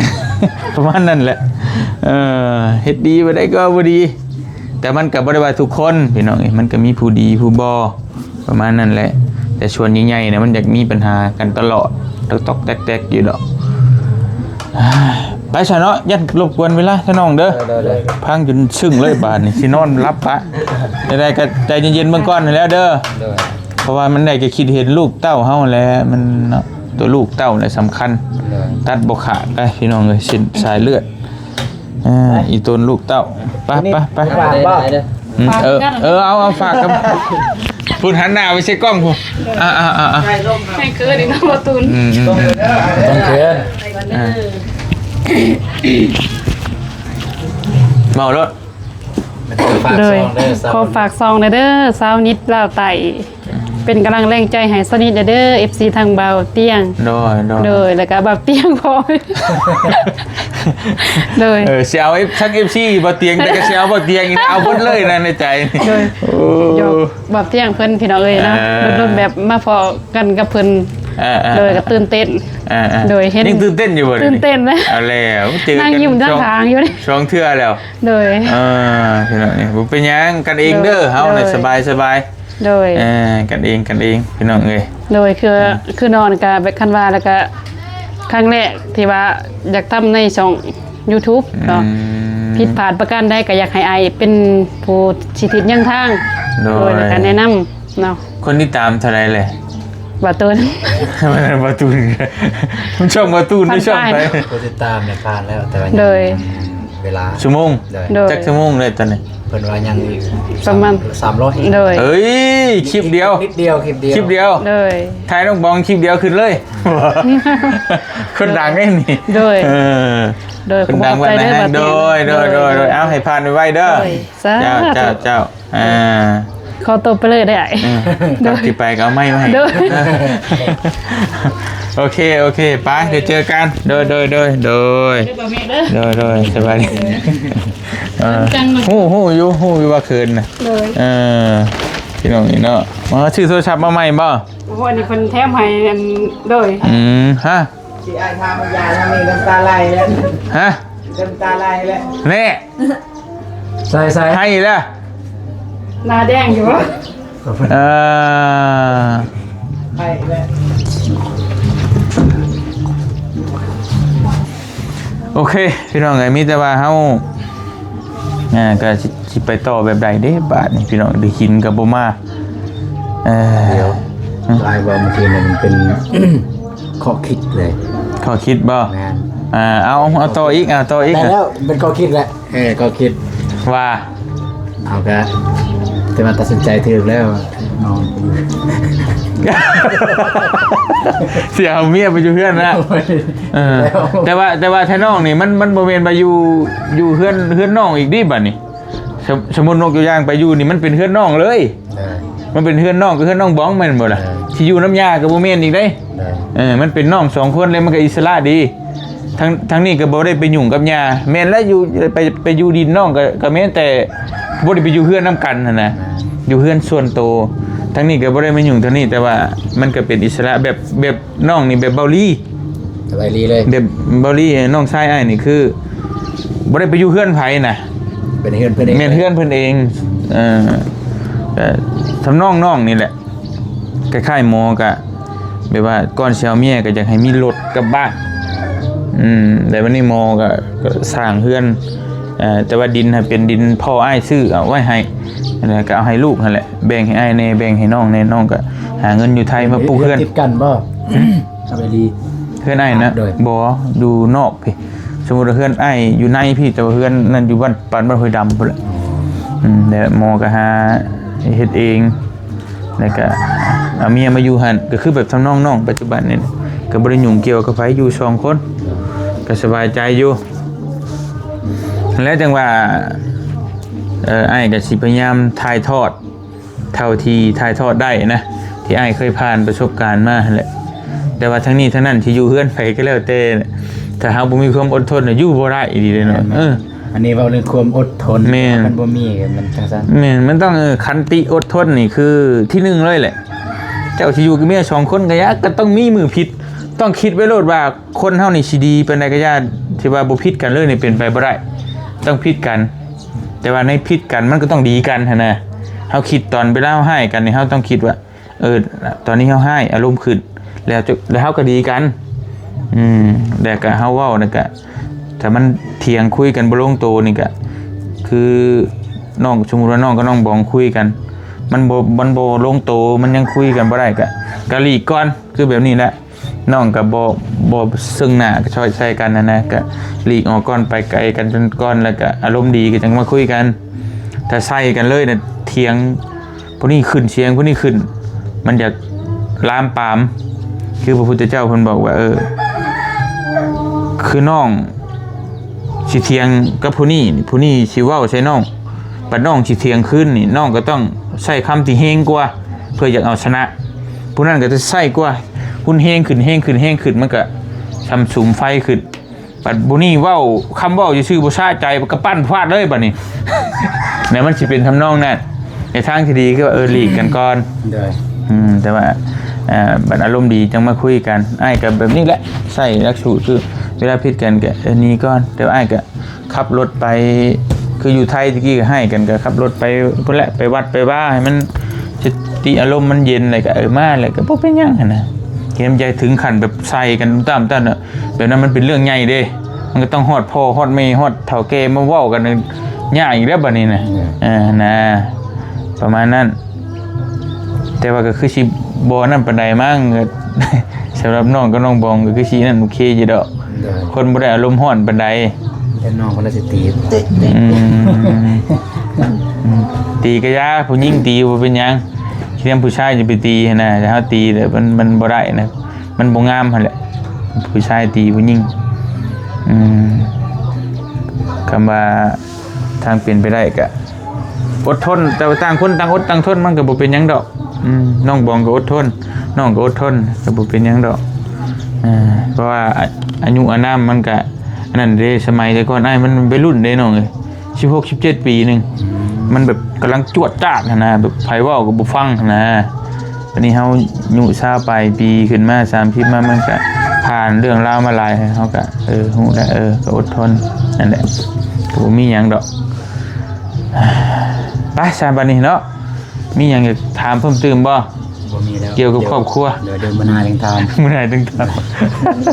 ປະມານນັ້ນແຫຼະ. ເອີ ເຮັດດີບໍ່ໄດ້ກໍບໍ່ດີ ແຕ່ມັນກໍບໍ່ໄດ້ວ່າທຸກຄົນພີ່ນ້ອງເອີຍ ມັນກໍມີຜູ້ດີຜູ້ບໍ່ ປະມານນັ້ນແຫຼະ. ແຕ່ສ່ວນໃຫຍ່ໆນະ ມັນຢາກມີບັນຫາກັນຕະຫຼອດ ຕອກໆແຕກໆຢູ່ດອກ. ໄປຊະເນາະ ຢ້ານລົບກວນເວລາຊະນ້ອງເດີ. ໂດຍໆໆ ພັງຈົນຊຶ້ງເລີຍບາດນີ້ ຊິນອນຫຼັບປະ. ໃດໆກໍໃຈເຢັນໆເບິ່ງກ່ອນຫັ້ນແຫຼະເດີ. ໂດຍ ເພາະວ່າມັນໄດ້ກໍຄິດເຫັນລູກເຕົ້າເຮົາແຫຼະ ມັນເນາະ ຕົວລູກເຕົ້າແຫຼະສຳຄັນ. ໂດຍ ຕັດບໍ່ຂາດໄດ໋ພີ່ນ້ອງເອີຍ ເສັ້ນສາຍເລືອດ. ເອີ ອີຕົນລູກເຕົ້າ ໄປ ໄປ ໄປ ໄປ ໄປ ໄປ ອືມ ເອີ ເອີ ເອົາ ເອົາ ຝາກກັບ ພຸ້ນ ຫັນໜ້າໄປໃສ່ກ້ອງພຸ້ນ. ອ່າ ອ່າ ອ່າ ອ່າ ໃຫ້ຄືນອີກເນາະ ບໍ່ຕຸນ ອືມ ອືມ ຕ້ອງເຂີນ ອ່າ ເວົ້າໂລດ. ໂດຍ ຂໍຝາກຊ່ອງເດີ ຂໍຝາກຊ່ອງແດ່ເດີ ຊາວນິດລາວໃຕ້ ເປັນກຳລັງແຮງໃຈໃຫ້ຊາວນິດແດ່ເດີ ເອັຟຊີ ທາງບ່າວຕຽງ. ໂດຍ ໂດຍ ໂດຍ ແລ້ວກໍບ່າວຕຽງພ້ອມ. ໂດຍ ເອີ ຊິເອົາທັງ ເອັຟຊີ ບ່າວຕຽງ ແຕ່ກໍຊິເອົາບ່າວຕຽງອີກ ເອົາເບິດເລີຍນະໃນໃຈ. ໂດຍ ໂອ້ ຢອກບ່າວຕຽງເພິ່ນພີ່ນ້ອງເອີຍເນາະ. ເອີ ດົນໆແບບມາພໍ້ກັນກັບເພິ່ນ ເອີໆໆ ໂດຍ ກໍຕື່ນເຕັ້ນ ເອີໆໆ ໂດຍ ເຫັນ ຍັງຕື່ນເຕັ້ນຢູ່ບໍ່? ຕື່ນເຕັ້ນນະ ເອົາແລ້ວ ເຈີກັນ ນັ່ງຍິ້ມທາງທາງຢູ່ນີ້ ສອງເທື່ອແລ້ວ ໂດຍ ເອີ ພີ່ນ້ອງນີ້ ບໍ່ເປັນຫຍັງ ກັນເອງເດີ ໂດຍ ເຮົານະ ໂດຍ ສະບາຍໆ ໂດຍ ເອີ ກັນເອງ ກັນເອງ ພີ່ນ້ອງເອີຍ ໂດຍ ຄື ອືມ ຄືນ້ອງກະແບບ ຄັນວ່າແລ້ວກະ ຄັ້ງແລກທີ່ວ່າຢາກທຳໃນຊ່ອງ YouTube ເນາະ ອືມ ຜິດພາດປະການໃດກໍຢາກໃຫ້ອ້າຍເປັນຜູ້ຊີ້ທິດນຳທາງ ໂດຍ ໂດຍ ແລ້ວກໍແນະນຳເນາະ ຄົນຕິດຕາມເທົ່າໃດແຫຼະ? ບ່າວຕູນ ບ່າວຕູນ ມັນຊ່ອງບ່າວຕູນ ໄດ້ຊ່ອງໃຜ? ຜູ້ຕິດຕາມນີ້ຜ່ານແລ້ວ ແຕ່ວ່າຍັງ ໂດຍ ເວລາ ຊົ່ວໂມງ ໂດຍ ໂດຍ ຈັກຊົ່ວໂມງແລ້ວຕອນນີ້? ເພິ່ນວ່າຍັງອີກ ປະມານ ສາມຮ້ອຍ ໂດຍ ເອີຍ ຄລິບດຽວ ຄລິບດຽວ ຄລິບດຽວ ຄລິບດຽວ ໂດຍ ຖ່າຍນ້ອງບອງຄລິບດຽວຂຶ້ນເລີຍ ຄົນດັງໄດ໋ນີ້ ໂດຍ ເອີ ໂດຍ ຄົນດັງ ຂອບໃຈເດີ ບ່າວຕູນ ໂດຍ ໂດຍ ໂດຍ ໂດຍ ໂດຍ ເອົາໃຫ້ຜ່ານໄວໆເດີ ໂດຍ ສາທຸ ເຈົ້າ ເຈົ້າ ເຈົ້າ ອ່າ ຂໍຕົວໄປເລີຍໄດ້ ເອີ ໂດຍ ກ່ອນຊິໄປກໍເອົາໄມ້ມາໃຫ້ ໂດຍ ໂອເຄ ໂອເຄ ໄປ ດຽວເຈີກັນ ໂດຍ ໂດຍ ໂດຍ ໂດຍ ໂດຍ ໂດຍ ໂດຍ ສະບາຍດີ ເອີ ຮູ້ ຮູ້ຢູ່ ຮູ້ຢູ່ວ່າເຂີນນະ ໂດຍ ເອີ ພີ່ນ້ອງນີ້ເນາະ ມາຊື້ໂທລະສັບມາໃໝ່ບໍ່? ໂອ້ ອັນນີ້ເພິ່ນແຖມໃຫ້ ອັນ ໂດຍ ອືມ ຮະ ຊິອ້າຍພາມາຢາມແລ້ວນີ້ ນ້ຳຕາໄຫຼແລ້ວ ຮະ ນ້ຳຕາໄຫຼແລ້ວ ແນ່ ໃສ່ໆ ໃຫ້ແລ້ວ ໜ້າແດງຢູ່ບໍ່? ເອີ ໃຫ້ແລ້ວ ໂອເຄ ພີ່ນ້ອງເອີຍ ມີແຕ່ວ່າເຮົາ ອ່າ ກໍຊິ ຊິໄປຕໍ່ແບບໃດເດ້ບາດນີ້ ພີ່ນ້ອງ ໄດ້ກິນກໍບໍ່ມາ ເອີ ດຽວ ອືມ ລາຍວ່າເມື່ອກີ້ນີ້ມັນເປັນຂໍ້ຄິດເລີຍ ຂໍ້ຄິດບໍ່? ແມ່ນ ອ່າ ເອົາ ເອົາຕໍ່ອີກ ເອົາຕໍ່ອີກ ໄດ້ແລ້ວ ເປັນຂໍ້ຄິດແຫຼະ ເອີ ກໍຄິດວ່າ ເອົາກະ ແຕ່ວ່າຕັດສິນໃຈຖືກແລ້ວ ນ້ອງ ຊິເອົາເມຍໄປຢູ່ເຮືອນນະ ໂອ້ຍ ເອີ ແລ້ວ ແຕ່ວ່າ ແຕ່ວ່າແທ້ນ້ອງນີ້ ມັນ ມັນບໍ່ແມ່ນວ່າຢູ່ ຢູ່ເຮືອນ ເຮືອນນ້ອງອີກເດ້ບາດນີ້ ສົມ ສົມມຸດຍົກຕົວຢ່າງໄປຢູ່ນີ້ ມັນເປັນເຮືອນນ້ອງເລີຍ ເອີ ມັນເປັນເຮືອນນ້ອງ ກໍເຮືອນນ້ອງບອງແມ່ນບໍ່ລະ? ເອີ ຊິຢູ່ນຳຍ່າກໍບໍ່ແມ່ນອີກເດ້ ເອີ ເອີ ມັນເປັນນ້ອງສອງຄົນເລີຍ ມັນກໍອິດສະຫຼະດີ. ທາງ ທາງນີ້ກໍບໍ່ໄດ້ໄປຫຍຸ້ງກັບຍ່າ ແມ່ນແລ້ວ ຢູ່ ໄປ ໄປຢູ່ດິນນ້ອງກໍ ກໍແມ່ນ ແຕ່ບໍ່ໄດ້ໄປຢູ່ເຮືອນນຳກັນຫັ້ນນະ ແມ່ນ ຢູ່ເຮືອນສ່ວນໂຕ. ທາງນີ້ກໍບໍ່ໄດ້ມາຫຍຸ້ງທາງນີ້ ແຕ່ວ່າມັນກໍເປັນອິດສະຫຼະ ແບບ ແບບນ້ອງນີ້ແບບເບົາລີ ແບບເບົາລີເລີຍ ແບບເບົາລີ ນ້ອງຊາຍອ້າຍນີ້ຄືບໍ່ໄດ້ໄປຢູ່ເຮືອນໃຜນະ ເປັນເຮືອນເພິ່ນເອງ ແມ່ນເຮືອນເພິ່ນເອງ ເອີ ກໍທຳນອງນ້ອງນີ້ແຫຼະ. ຄ້າຍໆໝໍກະແບບວ່າກ່ອນຊິເອົາເມຍກະຢາກໃຫ້ມີລົດກັບບ້ານ ອືມ ແຕ່ບັດນີ້ໝໍກະ ກະສ້າງເຮືອນ ເອີ ແຕ່ວ່າດິນຫັ້ນເປັນດິນພໍ່ອ້າຍຊື້ເອົາໄວ້ໃຫ້ ແລ້ວກະເອົາໃຫ້ລູກຫັ້ນແຫຼະ ແບ່ງໃຫ້ອ້າຍແດ່ ແບ່ງໃຫ້ນ້ອງແດ່ ນ້ອງກະຫາເງິນຢູ່ໄທມາປຸກເຮືອນ ເຮືອນຕິດກັນບໍ່? ເຮືອນອ້າຍນະ ໂດຍ ບໍ່ ຢູ່ນອກພີ້ ສົມມຸດວ່າເຮືອນອ້າຍຢູ່ໃນພີ້ ແຕ່ວ່າເຮືອນນັ້ນຢູ່ບ້ານ ປານບ້ານຫ້ວຍດຳພຸ້ນແຫຼະ ອືມ ແລ້ວໝໍກໍຫາເຮັດເອງ ແລ້ວກໍເອົາເມຍມາຢູ່ຫັ້ນ ກໍຄືແບບທຳນອງນ້ອງປັດຈຸບັນນີ້ ກໍບໍ່ໄດ້ຫຍຸ້ງກ່ຽວກັບໃຜ ຢູ່ສອງຄົນ ກໍສະບາຍໃຈຢູ່ ແລ້ວຈັ່ງວ່າ ເອີ ອ້າຍກໍຊິພະຍາຍາມຖ່າຍທອດ ເທົ່າທີ່ຖ່າຍທອດໄດ້ນະ ທີ່ອ້າຍເຄີຍຜ່ານປະສົບການມາຫັ້ນແຫຼະ ແຕ່ວ່າທັງນີ້ທັງນັ້ນ ຊິຢູ່ເຮືອນໃຜກໍແລ້ວແຕ່ ຖ້າເຮົາບໍ່ມີຄວາມອົດທົນນະ ຢູ່ບໍ່ໄດ້ອີ່ຫຼີເດ້ເນາະ ແມ່ນໆ ເອີ ອັນນີ້ເວົ້າເລື່ອງຄວາມອົດທົນ ແມ່ນ ມັນບໍ່ມີ ມັນຈັ່ງຊັ້ນ ແມ່ນ ມັນຕ້ອງ ເອີ ຂັນຕິອົດທົນນີ້ຄືທີໜຶ່ງເລີຍແຫຼະ ເຈົ້າຊິຢູ່ກັບເມຍສອງຄົນກໍຢ່າ ກໍຕ້ອງມີມື້ຜິດ ຕ້ອງຄິດໄວ້ໂລດວ່າ ຄົນເຮົານີ້ຊິດີປານໃດກໍຢ່າ ທີ່ວ່າບໍ່ຜິດກັນເລີຍນີ້ເປັນໄປບໍ່ໄດ້ ຕ້ອງຜິດກັນ ແຕ່ວ່າໃນຜິດກັນມັນກໍຕ້ອງດີກັນຫັ້ນນະ ເຮົາຄິດຕອນເວລາເຮົາຮ້າຍກັນນີ້ ເຮົາຕ້ອງຄິດວ່າ ເອີ ຕອນນີ້ເຮົາຮ້າຍ ອາລົມຂຶ້ນ ແລ້ວ ແລ້ວເຮົາກໍດີກັນ ອືມ ແລ້ວກໍເຮົາເວົ້າ ແລ້ວກໍ ຖ້າມັນຖຽງຄຸຍກັນບໍ່ລົງໂຕນີ້ກໍ ຄືນ້ອງ ສົມມຸດວ່ານ້ອງກັບນ້ອງບອງຄຸຍກັນ ມັນບໍ່ ມັນບໍ່ລົງໂຕ ມັນຍັງຄຸຍກັນບໍ່ໄດ້ ກໍ ກໍຫຼີກກ່ອນ ຄືແບບນີ້ແຫຼະ ນ້ອງກໍບໍ່ ບໍ່ເຊິ່ງໜ້າກໍຊອຍໃສ່ກັນຫັ້ນນະ ກໍຫຼີກອອກກ່ອນ ໄປໄກກັນກ່ອນ ແລ້ວກໍອາລົມດີກໍຈັ່ງມາຄຸຍກັນ ຖ້າໃສ່ກັນເລີຍນະ ຖຽງ ຜູ້ນີ້ຂຶ້ນສຽງ ຜູ້ນີ້ຂຶ້ນ ມັນຈະລາມປາມ ຄືພະພຸດທະເຈົ້າເພິ່ນບອກວ່າ ເອີ ຄືນ້ອງຊິຖຽງກັບຜູ້ນີ້ ຜູ້ນີ້ຊິເວົ້າໃສ່ນ້ອງ ບັດນ້ອງຊິຖຽງຄືນນີ້ ນ້ອງກໍຕ້ອງໃຊ້ຄຳທີ່ແຮງກວ່າ ເພື່ອຢາກເອົາຊະນະ ຜູ້ນັ້ນກໍຈະໃຊ້ກວ່າ ຮຸນແຮງຂຶ້ນ ແຮງຂຶ້ນ ແຮງຂຶ້ນ ມັນກໍຊ່ຳສຸມໄຟຂຶ້ນ ບັດຜູ້ນີ້ເວົ້າ ຄຳເວົ້າຊື່ໆບໍ່ສະໃຈ ກໍປັ່ນພວດເລີຍບັດນີ້ ແລ້ວມັນຊິເປັນທຳນອງນັ້ນ ໃນທາງທີ່ດີຄືວ່າ ເອີ ຫຼີກກັນກ່ອນ ໂດຍ ອືມ ແຕ່ວ່າ ອ່າ ບັດອາລົມດີຈັ່ງມາຄຸຍກັນ. ອ້າຍກໍແບບນີ້ແຫຼະ ໃຊ້ຫຼັກສູດ ຄືເວລາຜິດກັນກໍ ເອີ ໜີກ່ອນ. ແຕ່ວ່າອ້າຍກໍຂັບລົດໄປ ຄືຢູ່ໄທຕະກີ້ກໍຮ້າຍກັນ ກໍຂັບລົດໄປພຸ້ນແຫຼະ ໄປວັດໄປວາ ໃຫ້ມັນສະຕິອາລົມມັນເຢັນ ແລ້ວກໍ ເອີ ມາ ແລ້ວກໍບໍ່ເປັນຫຍັງຫັ້ນນະ. ແຕ່ມັນຢ່າເຖິງຂັ້ນແບບໃສ່ກັນຕາມນັ້ນນະ ແບບນັ້ນມັນເປັນເລື່ອງໃຫຍ່ເດ້. ມັນກໍຕ້ອງຮອດພໍ່ຮອດແມ່ຮອດເຖົ້າແກ່ມາເວົ້າກັນ ຍາກອີກແລ້ວບັດນີ້ນະ. ເອີ ນະ ປະມານນັ້ນ. ແຕ່ວ່າກໍຄືຊິບໍ່ນັ້ນປານໃດມັ້ງ ສຳລັບນ້ອງກັບນ້ອງບອງກໍຄືຊິນັ້ນໂອເຄຢູ່ດອກ. ຄົນບໍ່ໄດ້ອາລົມຮ້ອນປານໃດ ແຕ່ນ້ອງເພິ່ນລະຊິຕີ ອືມ ຕີກໍຢ່າ ຜູ້ຍິງຕີບໍ່ເປັນຫຍັງ. ຄືນຳຜູ້ຊາຍຈະໄປຕີຫັ້ນນະ ຖ້າເຮົາຕີແລ້ວມັນ ມັນບໍ່ໄດ້ນະ ມັນບໍ່ງາມຫັ້ນແຫຼະ ຜູ້ຊາຍຕີຜູ້ຍິງ. ອືມ ຄຳວ່າ ທາງເປັນໄປໄດ້ກະອົດທົນ ແຕ່ວ່າຕ່າງຄົນຕ່າງອົດຕ່າງທົນ ມັນກໍບໍ່ເປັນຫຍັງດອກ. ອືມ ນ້ອງບອງກໍອົດທົນ ນ້ອງກໍອົດທົນ ກໍບໍ່ເປັນຫຍັງດອກ. ເອີ ເພາະວ່າອາ ອາຍຸອານາມມັນກະອັນນັ້ນເດ້. ສະໄໝແຕ່ກ່ອນອ້າຍມັນໄວລຸ້ນເດ້ນ້ອງເອີຍ ສິບຫົກ ສິບເຈັດປີໜຶ່ງ ມັນແບບກຳລັງຈວດຈາດຫັ້ນນະ ແບບໃຜເວົ້າກໍບໍ່ຟັງຫັ້ນນະ. ບັດນີ້ເຮົາອາຍຸຊາວປາຍປີຂຶ້ນມາ ສາມສິບມາ ມັນກະຜ່ານເລື່ອງລາວມາຫຼາຍ ເຮົາກະ ເອີ ຮູ້ແລ້ວ ເອີ ກໍອົດທົນ ນັ້ນແຫຼະ ກໍບໍ່ມີຫຍັງດອກ. ໄປຊະບັດນີ້ເນາະ ມີຫຍັງຢາກຖາມເພີ່ມຕື່ມບໍ່? ບໍ່ມີແລ້ວ ກ່ຽວກັບຄອບຄົວ ດຽວ ດຽວມື້ໜ້າຈັ່ງຖາມ ມື້ໜ້າຈຶ່ງຖາມ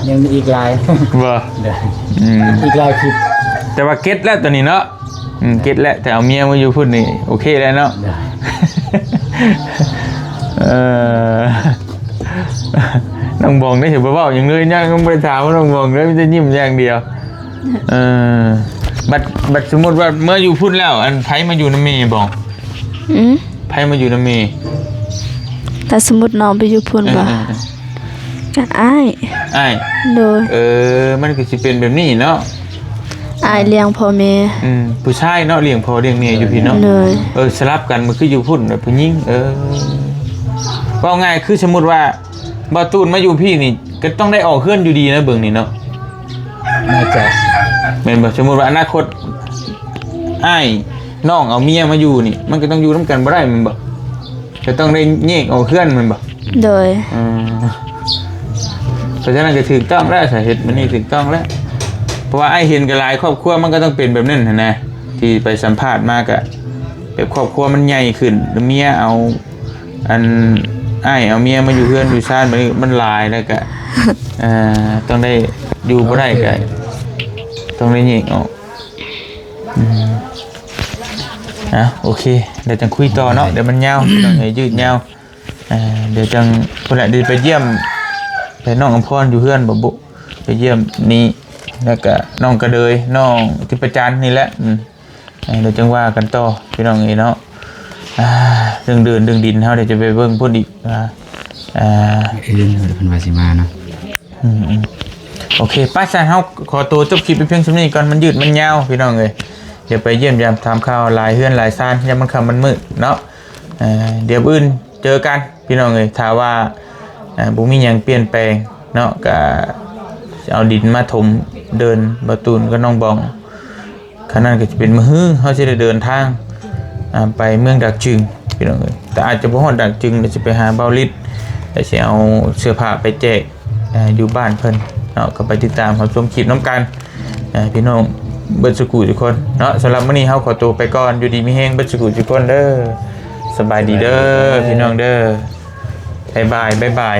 ຍັງມີອີກຫຼາຍ ບໍ່? ດຽວ ອືມ ອີກຫຼາຍຄລິບ ແຕ່ວ່າເກັດແລ້ວຕອນນີ້ເນາະ. ອືມ ເກັດແລ້ວ ແຕ່ເອົາເມຍມາຢູ່ພຸ້ນນີ້ໂອເຄແລ້ວເນາະ. ເອີ ນ້ອງບອງໄດ້ ຊິບໍ່ເວົ້າຫຍັງເລີຍ ຍັງບໍ່ໄດ້ຖາມນ້ອງບອງເລີຍ ມີແຕ່ຍິ້ມຢ່າງດຽວ. ເອີ ບັດ ບັດສົມມຸດວ່າເມືອຢູ່ພຸ້ນແລ້ວ ອັນ ໃຜມາຢູ່ນຳແມ່ບອງ? ອືມ ໃຜມາຢູ່ນຳແມ່? ຖ້າສົມມຸດນ້ອງໄປຢູ່ພຸ້ນບໍ່? ເອີ ເອີ ເອີ ກໍອ້າຍ ອ້າຍ ໂດຍ ເອີ ມັນກໍຊິເປັນແບບນີ້ເນາະ ອ້າຍລ້ຽງພໍ່ແມ່ ອືມ ຜູ້ຊາຍເນາະ ລ້ຽງພໍ່ລ້ຽງແມ່ຢູ່ພີ້ເນາະ ໂດຍ ເອີ ສະຫຼັບກັນ ມັນຄືຢູ່ພຸ້ນແບບຜູ້ຍິງ ເອີ ເວົ້າງ່າຍຄືສົມມຸດວ່າ ບ່າວຕູນມາຢູ່ພີ້ນີ້ ກໍຕ້ອງໄດ້ອອກເຮືອນຢູ່ດີນະ ເບິ່ງນີ້ເນາະ ໜ້າຈະ ແມ່ນບໍ່? ສົມມຸດວ່າອະນາຄົດອ້າຍນ້ອງເອົາເມຍມາຢູ່ນີ້ ມັນກໍຕ້ອງຢູ່ນຳກັນບໍ່ໄດ້ແມ່ນບໍ່? ກໍຕ້ອງໄດ້ແຍກອອກເຮືອນແມ່ນບໍ່? ໂດຍ ເອີ ເພາະສະນັ້ນກໍຖືກຕ້ອງແລ້ວ ສາເຫດມັນນີ້ຖືກຕ້ອງແລ້ວ ເພາະວ່າອ້າຍເຫັນກໍຫຼາຍຄອບຄົວ ມັນກໍຕ້ອງເປັນແບບນັ້ນຫັ້ນນະ ທີ່ໄປສຳພາດມາກໍແບບຄອບຄົວມັນໃຫຍ່ຂຶ້ນ ແລ້ວເມຍເອົາ ອັນ ອ້າຍເອົາເມຍມາຢູ່ເຮືອນຢູ່ຊານ ບັດນີ້ມັນຫຼາຍແລ້ວກະ ເອີ ຕ້ອງໄດ້ ຢູ່ບໍ່ໄດ້ກະ ຕ້ອງໄດ້ແຍກອອກ. ອືມ ອ່ະ ໂອເຄ ດຽວຈັ່ງຄຸຍຕໍ່ເນາະ ດຽວມັນຍາວ ດຽວໃຫ້ຍືດຍາວ. ເອີ ດຽວຈັ່ງ ພຸ້ນແຫຼະ ດຽວໄປຢ້ຽມ ໄປນ້ອງອຳພອນຢູ່ເຮືອນບໍ່ບຸ ໄປຢ້ຽມນີ້ ແລ້ວກະນ້ອງກະເດີຍ ນ້ອງທິບປະຈັນນີ້ແຫຼະ. ອືມ ເອີ ດຽວຈັ່ງວ່າກັນຕໍ່ ພີ່ນ້ອງເອີຍເນາະ. ອ່າ ເລື່ອງເດີນເລື່ອງດິນ ເຮົາດຽວຈະໄປເບິ່ງພຸ້ນອີກ ອ່າ ອ່າ ອື່ນເພິ່ນວ່າຊິມາເນາະ. ອືມໆ ໂອເຄ ໄປຊະ ເຮົາຂໍໂຕຈົບຄລິບໄປພຽງສ່ຳນີ້ກ່ອນ ມັນຍືດມັນຍາວ ພີ່ນ້ອງເອີຍ. ດຽວໄປຢ້ຽມຢາມຖາມຂ່າວຫຼາຍເຮືອນຫຼາຍຊານ ຍາມຄ່ຳມື້ເນາະ. ເອີ ດຽວມື້ອື່ນເຈີກັນ ພີ່ນ້ອງເອີຍ ຖ້າວ່າ ເອີ ບໍ່ມີຫຍັງປ່ຽນແປງເນາະ ກະຊິເອົາດິນມາຖົມເດີ່ນບ່າວຕູນກັບນ້ອງບອງ. ຄັນນັ້ນກໍຈະເປັນມື້ຮື ເຮົາຊິໄດ້ເດີນທາງ ອ່າ ໄປເມືອງດາກຈຶງ ພີ່ນ້ອງເອີຍ. ແຕ່ອາດຈະບໍ່ຮອດດາກຈຶງ ແລ້ວຊິໄປຫາບ່າວລິດ ແລ້ວຊິເອົາເສື້ອຜ້າໄປແຈກ ອ່າ ຢູ່ບ້ານເພິ່ນເນາະ. ກໍໄປຕິດຕາມຮັບຊົມຄລິບນຳກັນ ອ່າ ພີ່ນ້ອງເບິດສຸຂູສຸຄົນເນາະ. ສຳລັບມື້ນີ້ເຮົາຂໍໂຕໄປກ່ອນ ຢູ່ດີມີແຮງເບິດສຸຂູສຸຄົນເດີ. ສະບາຍດີເດີ ພີ່ນ້ອງເດີ ບາຍບາຍ ບາຍບາຍ.